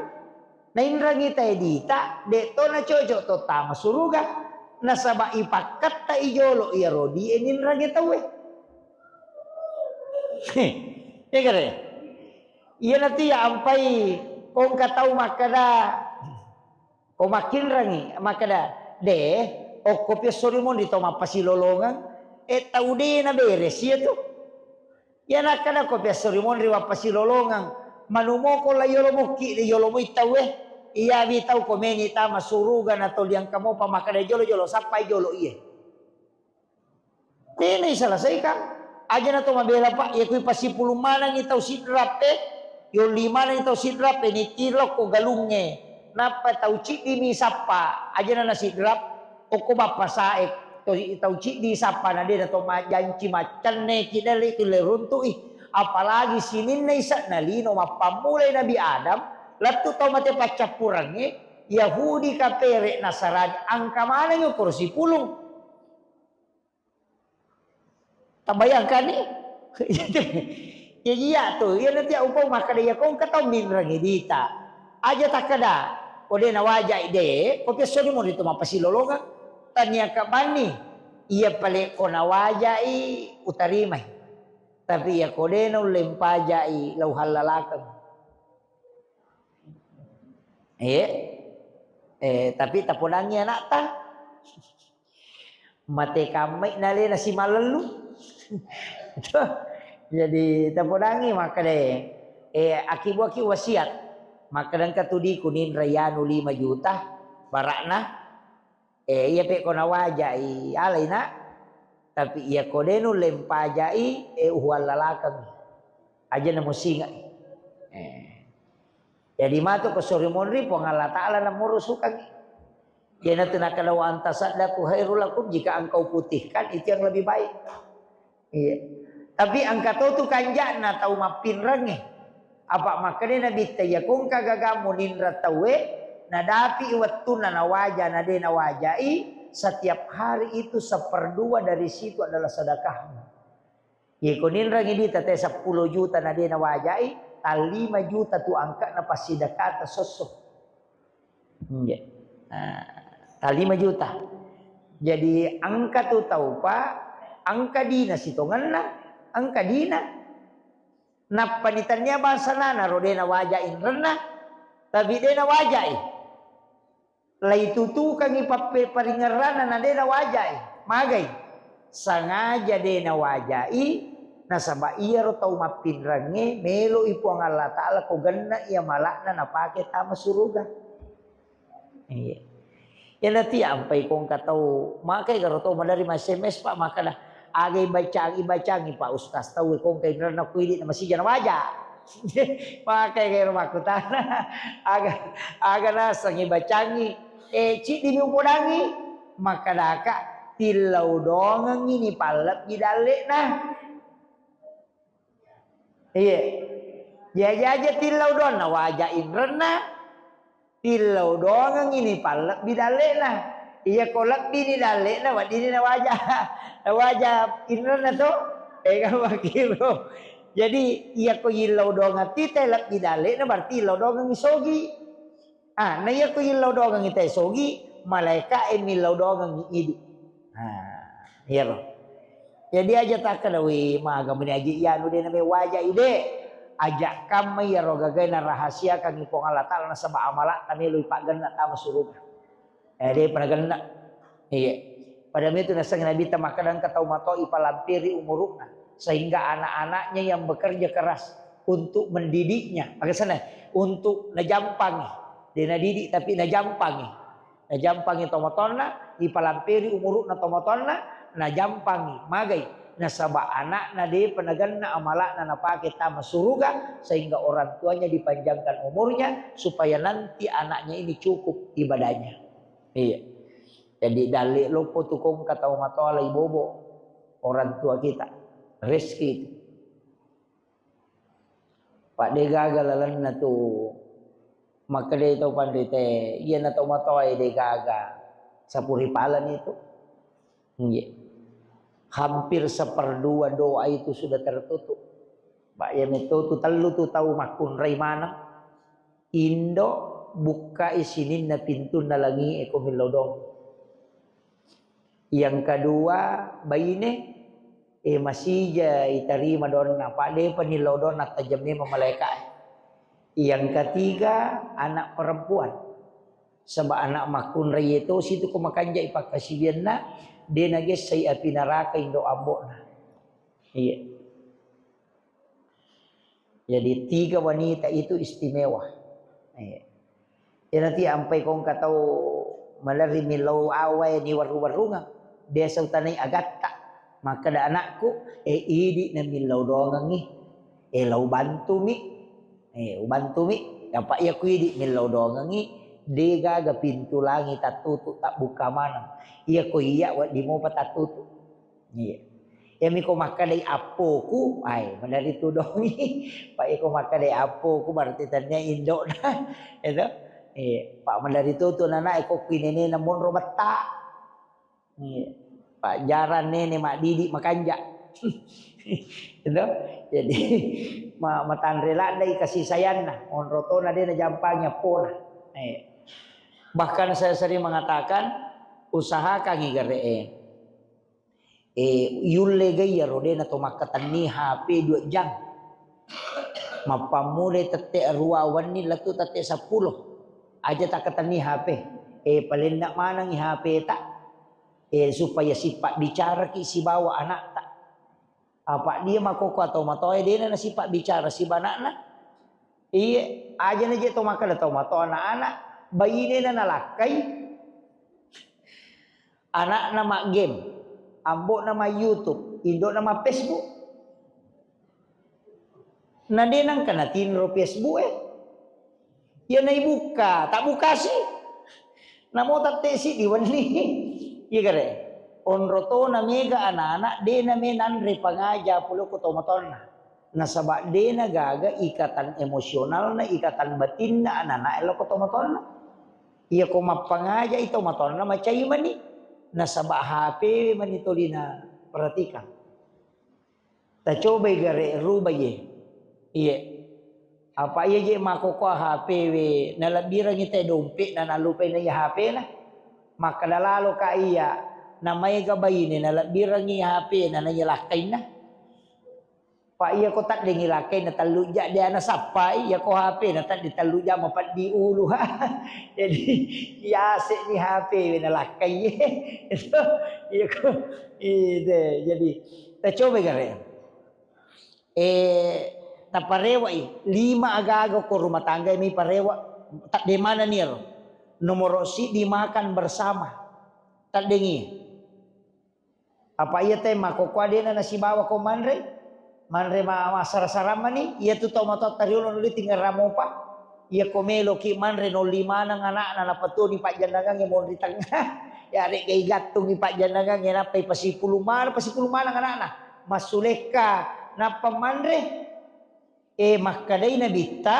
nainrengngi tae dita, de to nacoco to tama suruga nasaba ipakketta i jolo iyaro die ninrengngi tauwe. Heh, iya kare? Iya natu iya ampai kongka tau makkeda, ko makkinrengngi, makkeda, "De, okko piassori monri to mappasilolongeng, e tau de naberes iya tu." Iya nakkeda ko piassori monri mappasilolongeng, manumoko la yolo mukki, de yolo moi tauwe, iyawi tau ko meni tama suruga na toli engka mopa makkeda jolo-jolo, sappai jolo iye. Tena isalasaikang. Aja na to mabela, Pak, iya kui pasipulung manengi tau sidrap e, yolli manengi tau sidrap e, nitiro ko galungnge. Nappa tau ciddi mi sappa, aja na nasidrap, okko bappa sae, to, tau ciddi sappa na de na to majanci maccenne ki dale tu le runtu'i. Apalagi sininna isa na lino mappammulai Nabi Adam, lettu tau mate paccappurengnge, Yahudi, kapere, Nasarani, angka manengi okoro sipulung. Tabayangkanni? Jadi iya tu, iya nanti upau makkeda iya kongka tau minrengngi dita. Aja takkeda, ko de nawajai de, ko piassoni monri to mappasilolongeng. Tania ka banni, iya pale ko nawajai utarimai. Tapi iya ko de naulle mpajai lauhallalakeng. Eh, eh, tapi tapodangi anakta. Mate kammai nalena simalellu. Jadi tapodangi makkeda, eh, akibuaki wasiat. Makkeda engka tudiku ninra yanu lima juta barakna. Eh, iya pe ko nawajai alai, Nak. Tapi iya ko de nulle mpajai, eh, uhuallalakeng. Aja namusingai. Eh. Jadi matu ko sori monri Puang Allah Ta'ala namurusukangi. Iyanatu nakkeda, "Wa antasaddaku khairul lakum," jika engkau putihkan itu yang lebih baik. Iya. Tapi engka to tu kanja'na tau mappinrengnge. Apa makkeda Nabitta, iya kongka gagamu ninra tauwe, nadapi wettunna nawaja, na de nawajai, setiap hari itu seperdua dari situ adalah sedekahmu. Iya ko ninrengngi dita te seppulo juta na de nawajai, tallima juta tu angka'na passidekata sosso. Iya. Nah, tallima juta. Jadi engka tu tau, Pak, engka dina sitongenna, engka dina. Nappani tania bangsana naro de nawajai inrenna, tapi de nawajai. Laitutukangi pappe-, paringerranna na de nawajai. Magai? Sengaja de nawajai, nasaba iyaro tau mappinrengnge meloi Puang Allah Ta'ala ko genna iya mala'na napake tama suruga. Iya. Iyanatu iya ampai kongka tau, makai garo tau madari ma S M S, Pak, makkeda, "Aga ibacangi, ibacangi, Pak Ustaz, tau kongka inrenna ku idi na masija nawaja." Makai garo makkutana, "Aga, aga naseng ibacangi?" Eh, ciddimi upodangi, makkedaka, "Tillau dongengi ni pallebbi dalle'na." Iya. Jaji aja tillau doang nawaja inrenna, tillau doangengngi nipallebbi dalle'na. Iyako lebbini dalle'na, weddini nawaja, nawaja inrenna to. Eh, kan makkiro. Jadi, iyako yillau doangeng tite lebbi dalle'na, berarti yillau doangengngi sogi. Ah, na iyako yillau doangengngi tae sogi, malaeka'e millau doangengngi idi. Ah, iyaro. Jadi aja takkeda, "Wih, maga meni aja iyanu de name waja ide." Aja kamma iyaro gagae narahasiakangngi Puang Allah Taala nasaba amala'ta melo ipaggenna tama suruga. Eh, de pernah genna. Iya. Pada itu naseng Nabi ta makkeda engka tau matoa ipalampiri umuru'na sehingga anak-anaknya yang bekerja keras untuk mendidiknya. Maksudnya untuk najampangi. De nadidik tapi najampangi. Najampangi tomatoanna, ipalampiri umuru'na tomatoanna, najampangi. Magai? Nasaba anakna depa nagenna amala'na napake tama suruga, sehingga orang tuanya dipanjangkan umurnya supaya nanti anaknya ini cukup ibadahnya. Iya. Jadi dalle loppo tu kongka tau matoa lai bobo orang tua kita. Rezeki itu. Pak de gaga lalenna tu makkedai tau panrite, iyana tau matoae de gaga sapuri palani tu. Iya. Hampir seperdua doa itu sudah tertutup. Pak, iya meto tu tellu tu tau makkunrai maneng. Indo bukkai sininna pintunna langi e ko millau dong. Yang kedua, baine, eh, masija itarima donna, pa depa nillau donna, tajjemme malaeka e. Yang ketiga, anak perempuan. Saba anak makkunrai e tosi tu ko makanja i pakkasiwianna, de nagessai api naraka indo ambo'na. Iya. Jadi tiga wanita itu istimewa. Eh. Iyanatu ampai kongka tau malerri millau awae ni warru-warrungeng. Biasa utanai agatta. Makkeda anakku, eh, idi na millau doangengngi. Eh, lau bantumi. Eh, ubantumi. Apa iya ku idi millau doangengngi. De gaga pintu langi tattutu, tabbuka maneng. Iya ko iya wedding mopa tattutu. Iya. Iyami ko makkedai appoku, ai, maderri tudongi. Pa iko makkedai appoku, berarti tania indokna. Itu. Iya. Pa maderri tutu nana iko kuinenena monro betta. Iya. Pa jarang nene maddidi makanja. Itu. Jadi, ma-, matanre laddai kasih sayangna. Monro tona de najampangi appona. Iya. Bahkan saya sering mengatakan, usahakan igere e. Eh, yulle ga iyaro de nato makkatenni H P dua jam. Mappammulai tette arua wenni lettu tette seppulo. Aja takkatenni H P. Eh, palenna manengi H P ta. Eh, supaya sipabbicaraki sibawa anakta. Apa dia makkokko atau matoae dena nasipabbicara siba anakna. Iye, aja na je to makkeda to matoa anak-anak, bainena nalakkai. Anakna ma-game, ambo'na ma-YouTube, indo'na ma-Facebook. Na de nengka natinro Facebook e. Iya naibukka, tabbukasi. Namo tette siddi wenni. Iya gare. Onro tona mega anak-anak, de name nanre pangaja pole ko tomatoanna. Nasaba de nagaga ikatan emosionalna, ikatan batinna anak-anak e loko tomatoanna. Iya ko mappangaja i tomatoanna macai mani. Nasaba H P mani tolina perhatikan. Tacobai gare rubai ye. Iye. Apa iya je makkokkoa H P we, nalebbirengngi te dompet na nalupai na iya H P na. Makkeda lalo ka iya, namaega baine nalebbirengngi H P na na iya lakkainna. Pa iya ko taddengi lakkainna tellu ja de ana sappai, iya ko H P na tadde tellu ja mapeddi ulu. Jadi yase ni H P we nalakkai. Itu iya ko ide. Jadi tacobai gare. Eh, taparewa'i, lima aga-aga ko rumah tangga mi parewa, tadde manenni ero. Nomoro siddi makan bersama. Taddengi. Apa iya te makkokkoa dena nasibawa ko manre? Manre ma-, massara-sara mani, iya tu tau matoatta riolo nuli tingerang mopa. Iya ko meloki manre nolli maneng anakna napatoni pajjannangangnge monri tengnga. Yaregga igattungi pajjannangangnge nappai pasipulung maneng, pasipulung maneng anakna. Massulekka nappa manre. Eh, makkedai Nabitta,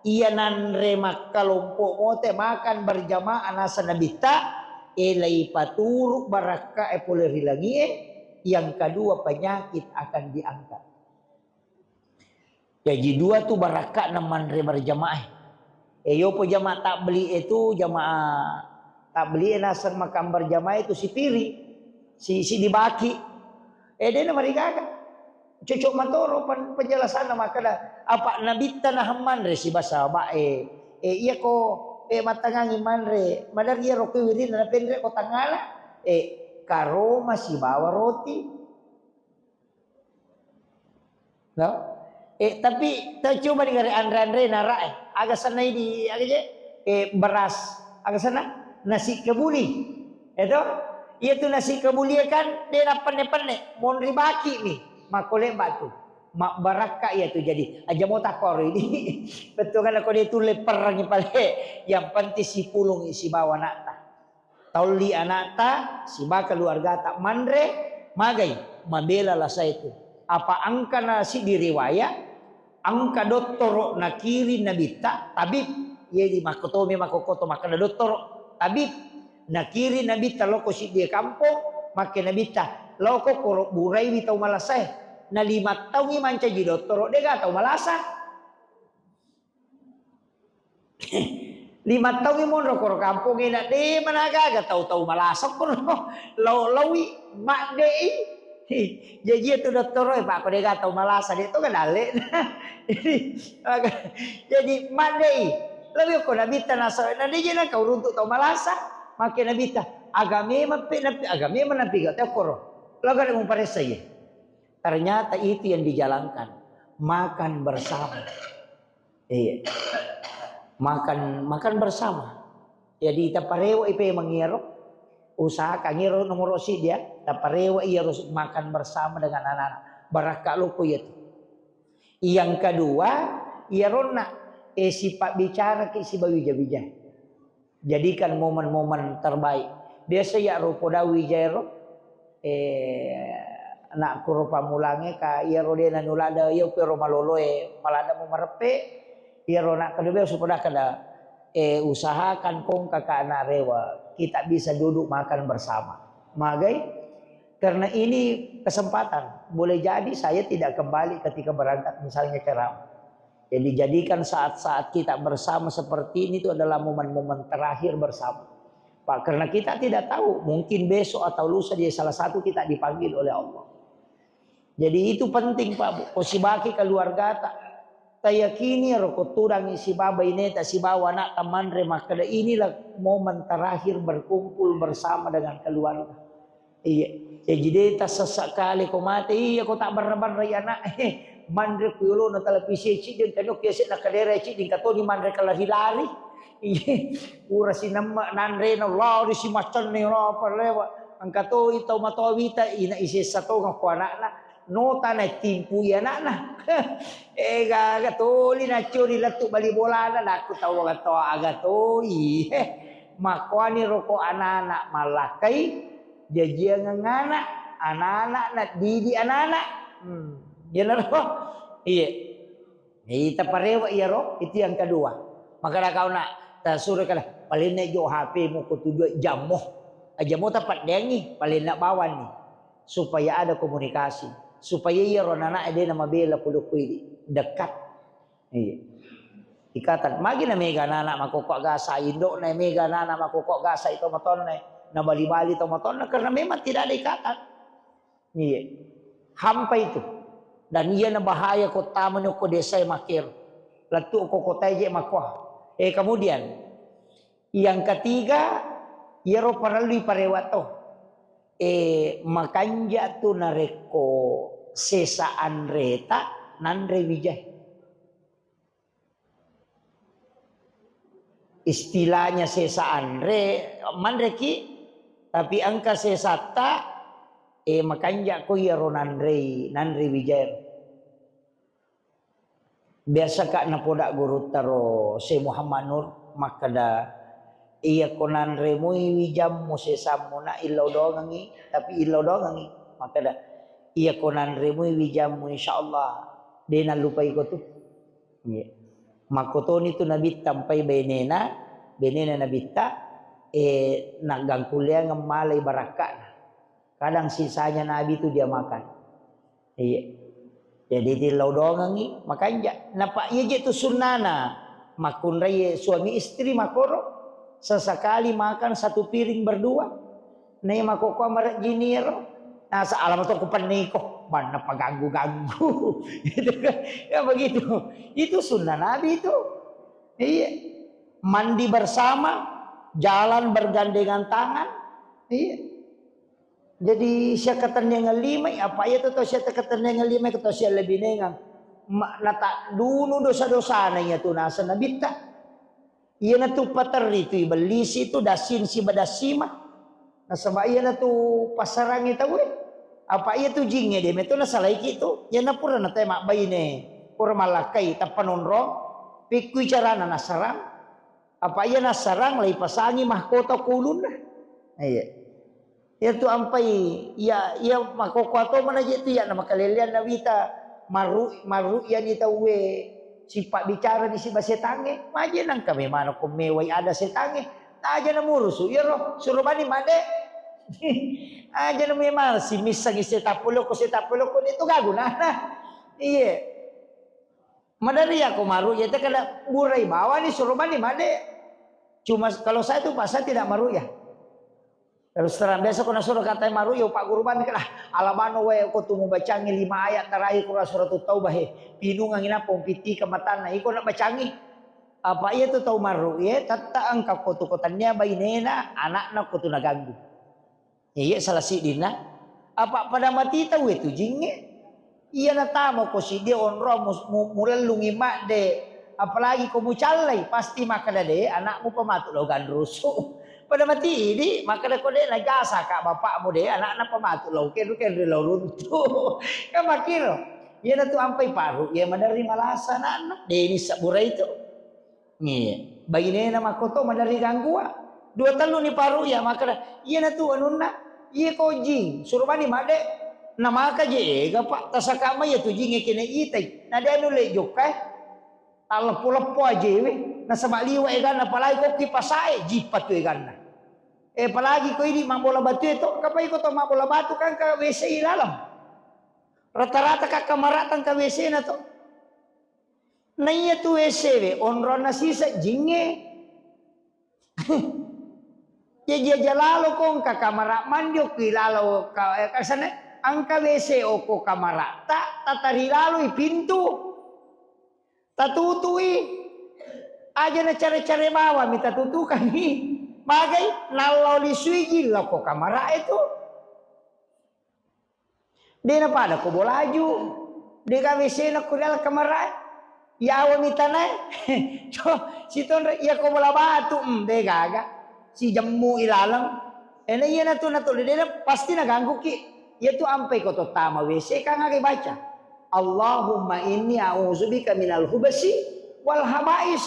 iya nanre makkalompo mote makan berjamaah nasa Nabitta, eh, leipaturu barakka e pole ri langie, yang kedua penyakit akan diangkat. Jaji dua tu barakka na manre berjamaah. Eh, yopo jamaah tabligh itu, jamaah tabligh naseng makan berjamaah itu sipiri, si, si dibaki. Eh, dena marigaga. Cocok matoro pen-, penjelasanna makkeda, apa Nabitta nahang manre siba sahabat e. Eh, iya ko, eh, mattangangi manre, madari iyaro ko wirinna napenre ko tangngala, eh, karoma sibawa roti. No? Eh, tapi tau coba digare anre-anre nara, eh, aga senna idi, aga je? Eh, beras, aga senna? Nasi kebuli. Eto? Iya tu nasi kebuli kan, de na penne-penne, monri baki mi. Makko leba tu. Mabbarakka iya tu jadi. Aja mo takkoro ini. Betul kan, ko de tulle perrangi pale. Yang penting sipulung sibawa anakta. Taulli anakta, siba keluargata manre, magai, mabela lasa itu. Apa engka na siddi riwaya, engka dottoro nakiring Nabitta, tabib, jadi makkotomi makkokoto makkeda dottoro, tabib, nakiring Nabitta loko siddi kampong, makke Nabitta, loko koro buraiwi tau malasae. Na lima taungi mancaji dottoro, dega tau malasa. Lima taungi monro koro kampongnge na de managaga tau-tau malasa koro. Lau-, laui maddei. Jaji itu dottoro e, Pak, ko dega tau malasa de to kadalle. Jadi, maka, jadi maddei. Laui ko Nabitta nasa, na de je na kau runtuk tau malasa. Make Nabitta, aga memang pe, napi, aga memang napi ga tau koro. Laga de muparessa ye. Ternyata itu yang dijalankan. Makan bersama. Iya. Makan, makan bersama. Jadi, taparewa ipe mangiro, usahakan iro nomor siddi ya, taparewa iyaro makan bersama dengan anak-anak. Barakka loko iya tu. Yang kedua, iyaronna, eh, sifat bicara ki sibawa wija-wija. Jadikan momen-momen terbaik. Biasa ya ro poda wija ero, eh, anakku ro pammulangnge ka iyaro de nanulada, iyo pero maloloe malada mu mareppe, iyaro anak kedua biasa poda kada, eh, usahakan kong kakak anak rewa, kita bisa duduk makan bersama. Magai? Karena ini kesempatan. Boleh jadi saya tidak kembali ketika berangkat misalnya ceramah. Jadi, jadikan saat-saat kita bersama seperti ini itu adalah momen-momen terakhir bersama. Pak, karena kita tidak tahu, mungkin besok atau lusa dia salah satu kita dipanggil oleh Allah. Jadi, itu penting, Pak, Bu. Ko sibaki keluargata, tayakini ro ko tudangi sibawa ineta, sibawa anak tamanre, makkeda inilah momen terakhir berkumpul bersama dengan keluarga. Iya. Jaji de tassessa kale ko mate, iya ko tabbarra-barrai anak, eh, manre ku yolona televisi cidding, engka nokki ase na kadera cidding, engka toni manre kalari-lari. Iya. Pura sinemme nanrena lari si maccanne apa lewa. Engka toi tau matoa wita, ina isessa tonga ko anakna, nota na timpui anakna. Eh, gaga toli naccuri lettu bali bolana, nakku tau aga to, aga toi. Eh, makkuani ro ko anak-anak mallakkai, jajiangeng anak, anak-anak naddidi anak-anak. Hmm, iyanaro. Iya. Ita parewa iyaro, itu yang kedua. Makada kau nak tasuro kala, paling naik jo H P mu ko tu dua jammu. Jammu tapaddeangi, paling nak bawanni. Supaya ada komunikasi. Supaya iyaro anak-anak de na mabela pulukku ini. Dekat. Iya. Ikatan. Magi na mega anak-anak makokko gasa, indokna mega anak-anak makokko gasa itu matonna, na bali-bali to matonna karena memang tidak ada ikatan. Iya. Hampa itu. Dan iya na bahaya ko tamani ko desa makkero. Lettu ko kota je makkoa. Eh, kemudian yang ketiga, iyaro parellui parewa to. Eh, makanja tu narekko sesa anreta nanre wijai. Istilahnya sesa anre, manreki, tapi engka sesatta, eh, makanja ko iyaro nanrei, nanre wijai. Biasa ka napoda gurutta ro Syekh Muhammad Nur makkeda, "Iya ko nanremui wijammu sesammu na illau doangengi, tapi illau doangengi." Makkeda, "Iya ko nanremui wijammu, insyaallah de nallupai ko tu." Iya. Makkotoni tu Nabitta ampai benena, benena Nabitta, eh, naggangkulleangeng malai barakka'na. Kadang sisanya Nabi tu dia makan. Iya. Jadi tillau dongengi, makanja. Napa iya je tu sunnana. Makkunrai suami istri makoro, sesekali makan satu piring berdua. Nai makkokkoe marejjini ero. Nasa alama to kupenniko, manna paganggu-ganggu. Gitu kan. Ya begitu. Itu sunnah Nabi itu. Iya. Mandi bersama, jalan bergandengan tangan. Iya. Jadi sia katennengeng limai, apa iya tu tau sia katennengeng limai, tau sia lebih nengang. Ma-, nata dunu dosa-dosana iya tu nasa Nabitta. Iyanatu paterri tu ibellisi tu dassin siba dassima. Nasaba iyanatu passarangngi tauwe. Apa iyatu jingnge de meto nasalaiki tu. Iyana pura nate mabbaine, pura mallakkai tappa nonrong, pikkui carana nassarang. Apa iya nassarang, laipasangi mahkota ko ulunna. Iya. Iyatu ampai, iya, iya makkokkoe to manaje tu iya na makalelleang nawita marru-, marru'yani tauwe sipabbicarani siba setangnge, maje nangka memang ko mewai ada setangnge, aja na murusu iyaro, suro bani madde. Aja na memang si missangi setappo loko, setappo loko, de tu gagu na. Iye. Madari ya ko maru ya, te kada burai bawani suro bani madde. Cuma kalau saya tuh pas saya tidak maru ya. Terus terang, biasa ko nasuro katai maru ya, Pak Guru bani kada, alabano wae ko tu mubacangi lima ayat terakhir Quran Suratul Taubah he. Pinungangi nappa umpitika matanna, iko nak bacangi. Apa iya tu tau maru ya, tetta engka ko tu ko tania bainena, anakna ko tu naganggu. Iya, salah siddinna. Apa pada mati tauwe tu jingnge? Iya natama ko siddi onrong mu-, mu-, mulellungi madde, apalagi ko mucallai, pasti makkeda de, anakmu pamatu lao ganrusu. Pada mati idi, makkeda ko de najasa ka bapakmu de, anakna pamatu lao kenru-kenru lao runtu. Kan makkiro. Iya natu ampai paru, iya maderri malasa anakna, de ni sabura itu. Nge, bainena makkoto maderri ganggua. Dua tellu ni paru iya makkeda, iyanatu anunna, iya ko jing, suro bani madde. Namaka je ega, Pak, tasaka mai iya tu jingnge kene itai. Na de anu le jokka, eh. Talleppo-leppo aje we. Nasaba liwa eganna, apalagi ko ki pasae, jippa tu eganna. Eh, apalagi ko idi mabbola batu e to, kapai ko to mabbola batu kan ka W C i laleng. Rata-rata ka kamara tang ka W C na to. Naiya tu W C we, onronna siseng jingnge. Jaji aja lalo ko engka kamara mandi okki lalo ka-, eh, kasane, engka W C okko kamara ta, tatari laloi pintu. Tatutui. Aja na care-care bawami tatutukangi. Magai, nallo lisui jillo ko kamara e tu. De napada ko bolaju, de gaga W C na ko ri laleng kamara e. Yawa mi tanae. To, sitonro iya ko bola batu, mm, de gaga. Sijemmu i laleng. Ena iya natu natu de, de na pasti naganggu ki. Iya tu ampai ko to tama W C kan aga baca. Allahumma inni a'udzubika minal hubasi wal habais.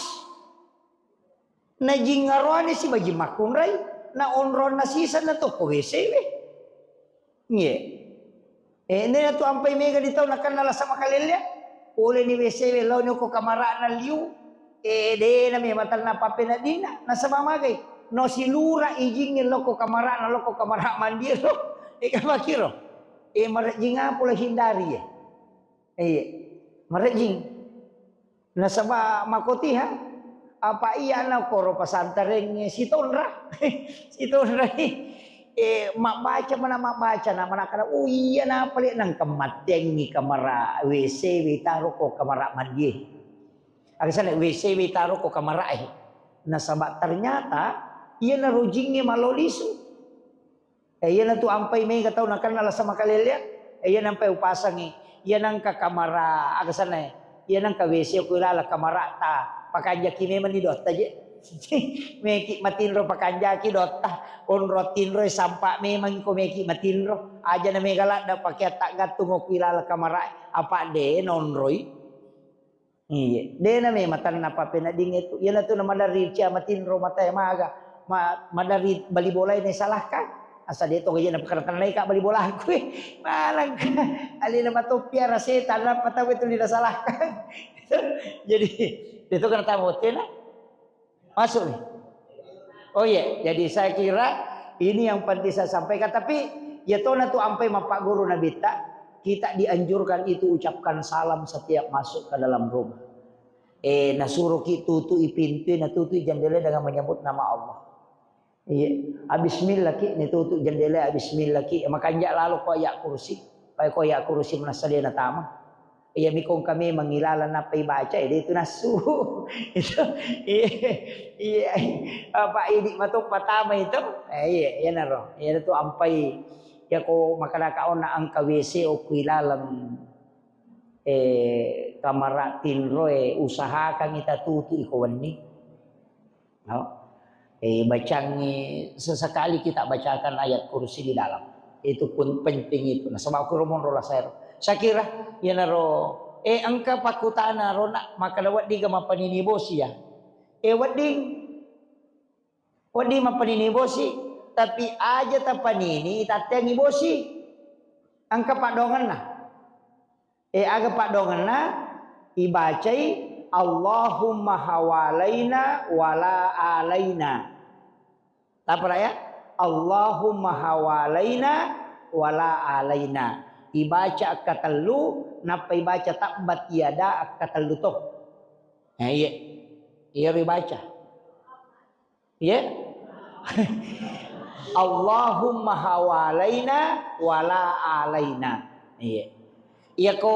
Na jingngaroane sibaji makkunrai, na onronna siseng na tokko W C we. Ngie. Eh, nena tu ampai mega di tau nakenna lasa makalellea. Pole ni W C we, lao ni ko kamara'na liu. Eh, de na memang tanna pappeneddinna. Nasaba magai? No silura ijingnge loko kamara'na, loko kamara' mandi ro. Eh, kamakiro. Eh, marejjing apa pole hindari, eh. Iya, marejjing. Nasaba makotiha, apa iya na koro pasantarengnge sitonra. Sitonra. Eh, mabbaca mana mabbaca na manakana, oh iya na pale nangka mattengngi kamara W C we taro ko kamara mandie. Agasana W C we taro ko kamara e. Nasaba ternyata iya na rojingnge malo lisu. Eh, iyanatu ampai mega tau nakenna lasa makalellea. Eh, iya nampai upasangi. Iya nangka kamara, aga sanna, eh. Iya nangka W C ko ilala kamarata. Pakanjaki memang ni dotta je. Meki matinro pakanjaki dotta. Onro tinro sampa memang ko meki matinro. Aja na mega ladda pakeang taggattung ko ilala kamara. Apa de nonroi. Iye, dena memang tanna pappeneddingnge tu. Iyanatu na maderri cia matinro matae maga, ma-, maderri bali bolae ne salahkan. Asa de to gaji na pakartanai ka bali bolaku, eh. Maneng ka. Alena matoppi ara setan, apa tau itu dinasalahkan. Jadi, itu kena tamu tena. Masuk nih. Oh iya, jadi saya kira ini yang penting saya sampaikan. Tapi ya tona tu ampai mappaguru Nabitta, kita dianjurkan itu ucapkan salam setiap masuk ke dalam rumah. Eh, nasuruh ki tutui pintu, natutui jendela dengan menyebut nama Allah. Iya, bismillah ki, ni tutu jendela, bismillah ki. Makanja lalo ko ayat kursi. Pai ko ayat kursi manassa de natama. Iya, mikong kami mangilalang nappa ibaca, eh, de itu nassu. Itu, iya, iya. Apa idi mato patama itu? Eh, iya, iya naro. Iya tu ampai, ya ko makadaka ona engka W C okku ilaleng, eh, kamara tinroe, usahakan ita tutu iko wenni. No? Eh, bacangi sesekali kita bacakan ayat kursi di dalam. Itu pun penting itu. Nah, sebab aku romonro lah saya. Saya kira, ya naro, eh, engka pakutana rona, maka wedding ga mapanini bosi ya. Eh, wedding, wedding mapanini bosi, tapi aja tapanini, tatengi bosi. Engka padongenna. Eh, aga paddoangenna? Ibacai, "Allahumma hawalaina wala alaina." Tapara ya? "Allahumma hawalaina wala alaina." Ibaca akkatellu, nappa ibaca tabbat yada akkatellu to. Eh, iya. Iyaro ibaca. Iya. "Allahumma hawalaina wala alaina." Iya. Iya ko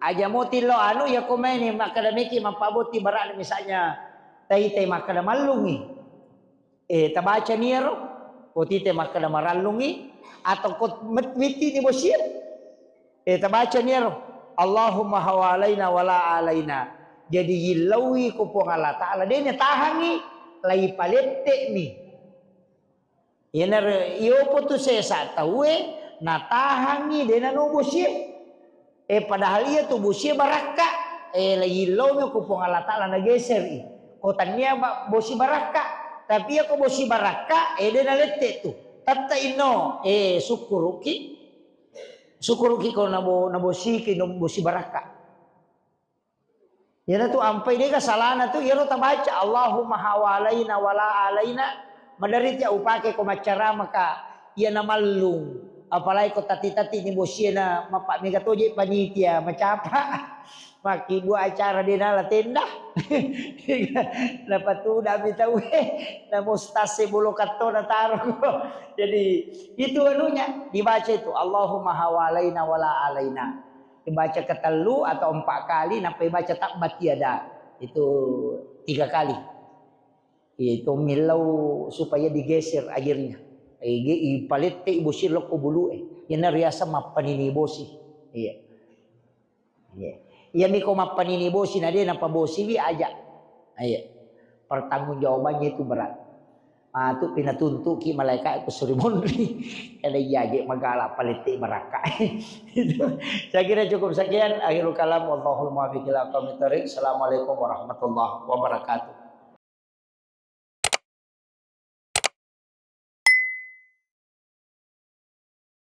aja moti lo anu, iya ko maini makkada meki mappaboti barang misalnya tai-tai makkada mallungi. Eh, tabaca niaro, ko tite makkada marallungi, atau ko met-, witti ni bosir. Eh, tabaca niaro, "Allahumma hawalaina wala alaina." Jadi yillaui ko Puang Allah Ta'ala, de natahangi, lai palette'mi. Yenaro, iyopo tu sesa tauwe, natahangi, de nano bosie. Eh, padahal iya tu bosie barakka. Eh, lai yillaumi ko Puang Allah Ta'ala nageseri. Ko tannia ba-, bosi barakka. Tapi iya ko bosi barakka, eh, de nalette tu. Tatta inno, eh, sukkuruki. Sukkuruki ko nabo-, nabosiki, no-, bosi barakka. Iyanatu ampai dega salana tu, iyaro tabaca, "Allahumma hawalaina wala alaina." Maderri tia upake ko maccaramaka, iyana mallung. Apalagi ko tati-tati ni bosie na mappa mega toje panitia, macapa. Makkibua acara de nala tenda. Napatudami tauwe, na mustase bolo kattona taro. Jadi, itu anunya, dibaca itu, "Allahumma hawalaina wala alaina." Dibaca ketellu atau empat kali, nappa dibaca tabbat yada. Itu tiga kali. Iya, itu millau supaya digeser airnya. Ige, ipalette bosi lokko bulu e. Iyana riaseng mappanini bosi. Iya. Iya. Iyami ko mappanini bosi na de napabosiwi aja. Iya. Pertanggungjawabannya itu berat. Ah, tu pinatuntuki malaikat ku suri monri. Kada iya je magala palette barakka. Itu. Saya kira cukup sekian. Akhirul kalam. Wallahul muwaffiq ila aqwamit thariq. Assalamualaikum warahmatullahi wabarakatuh.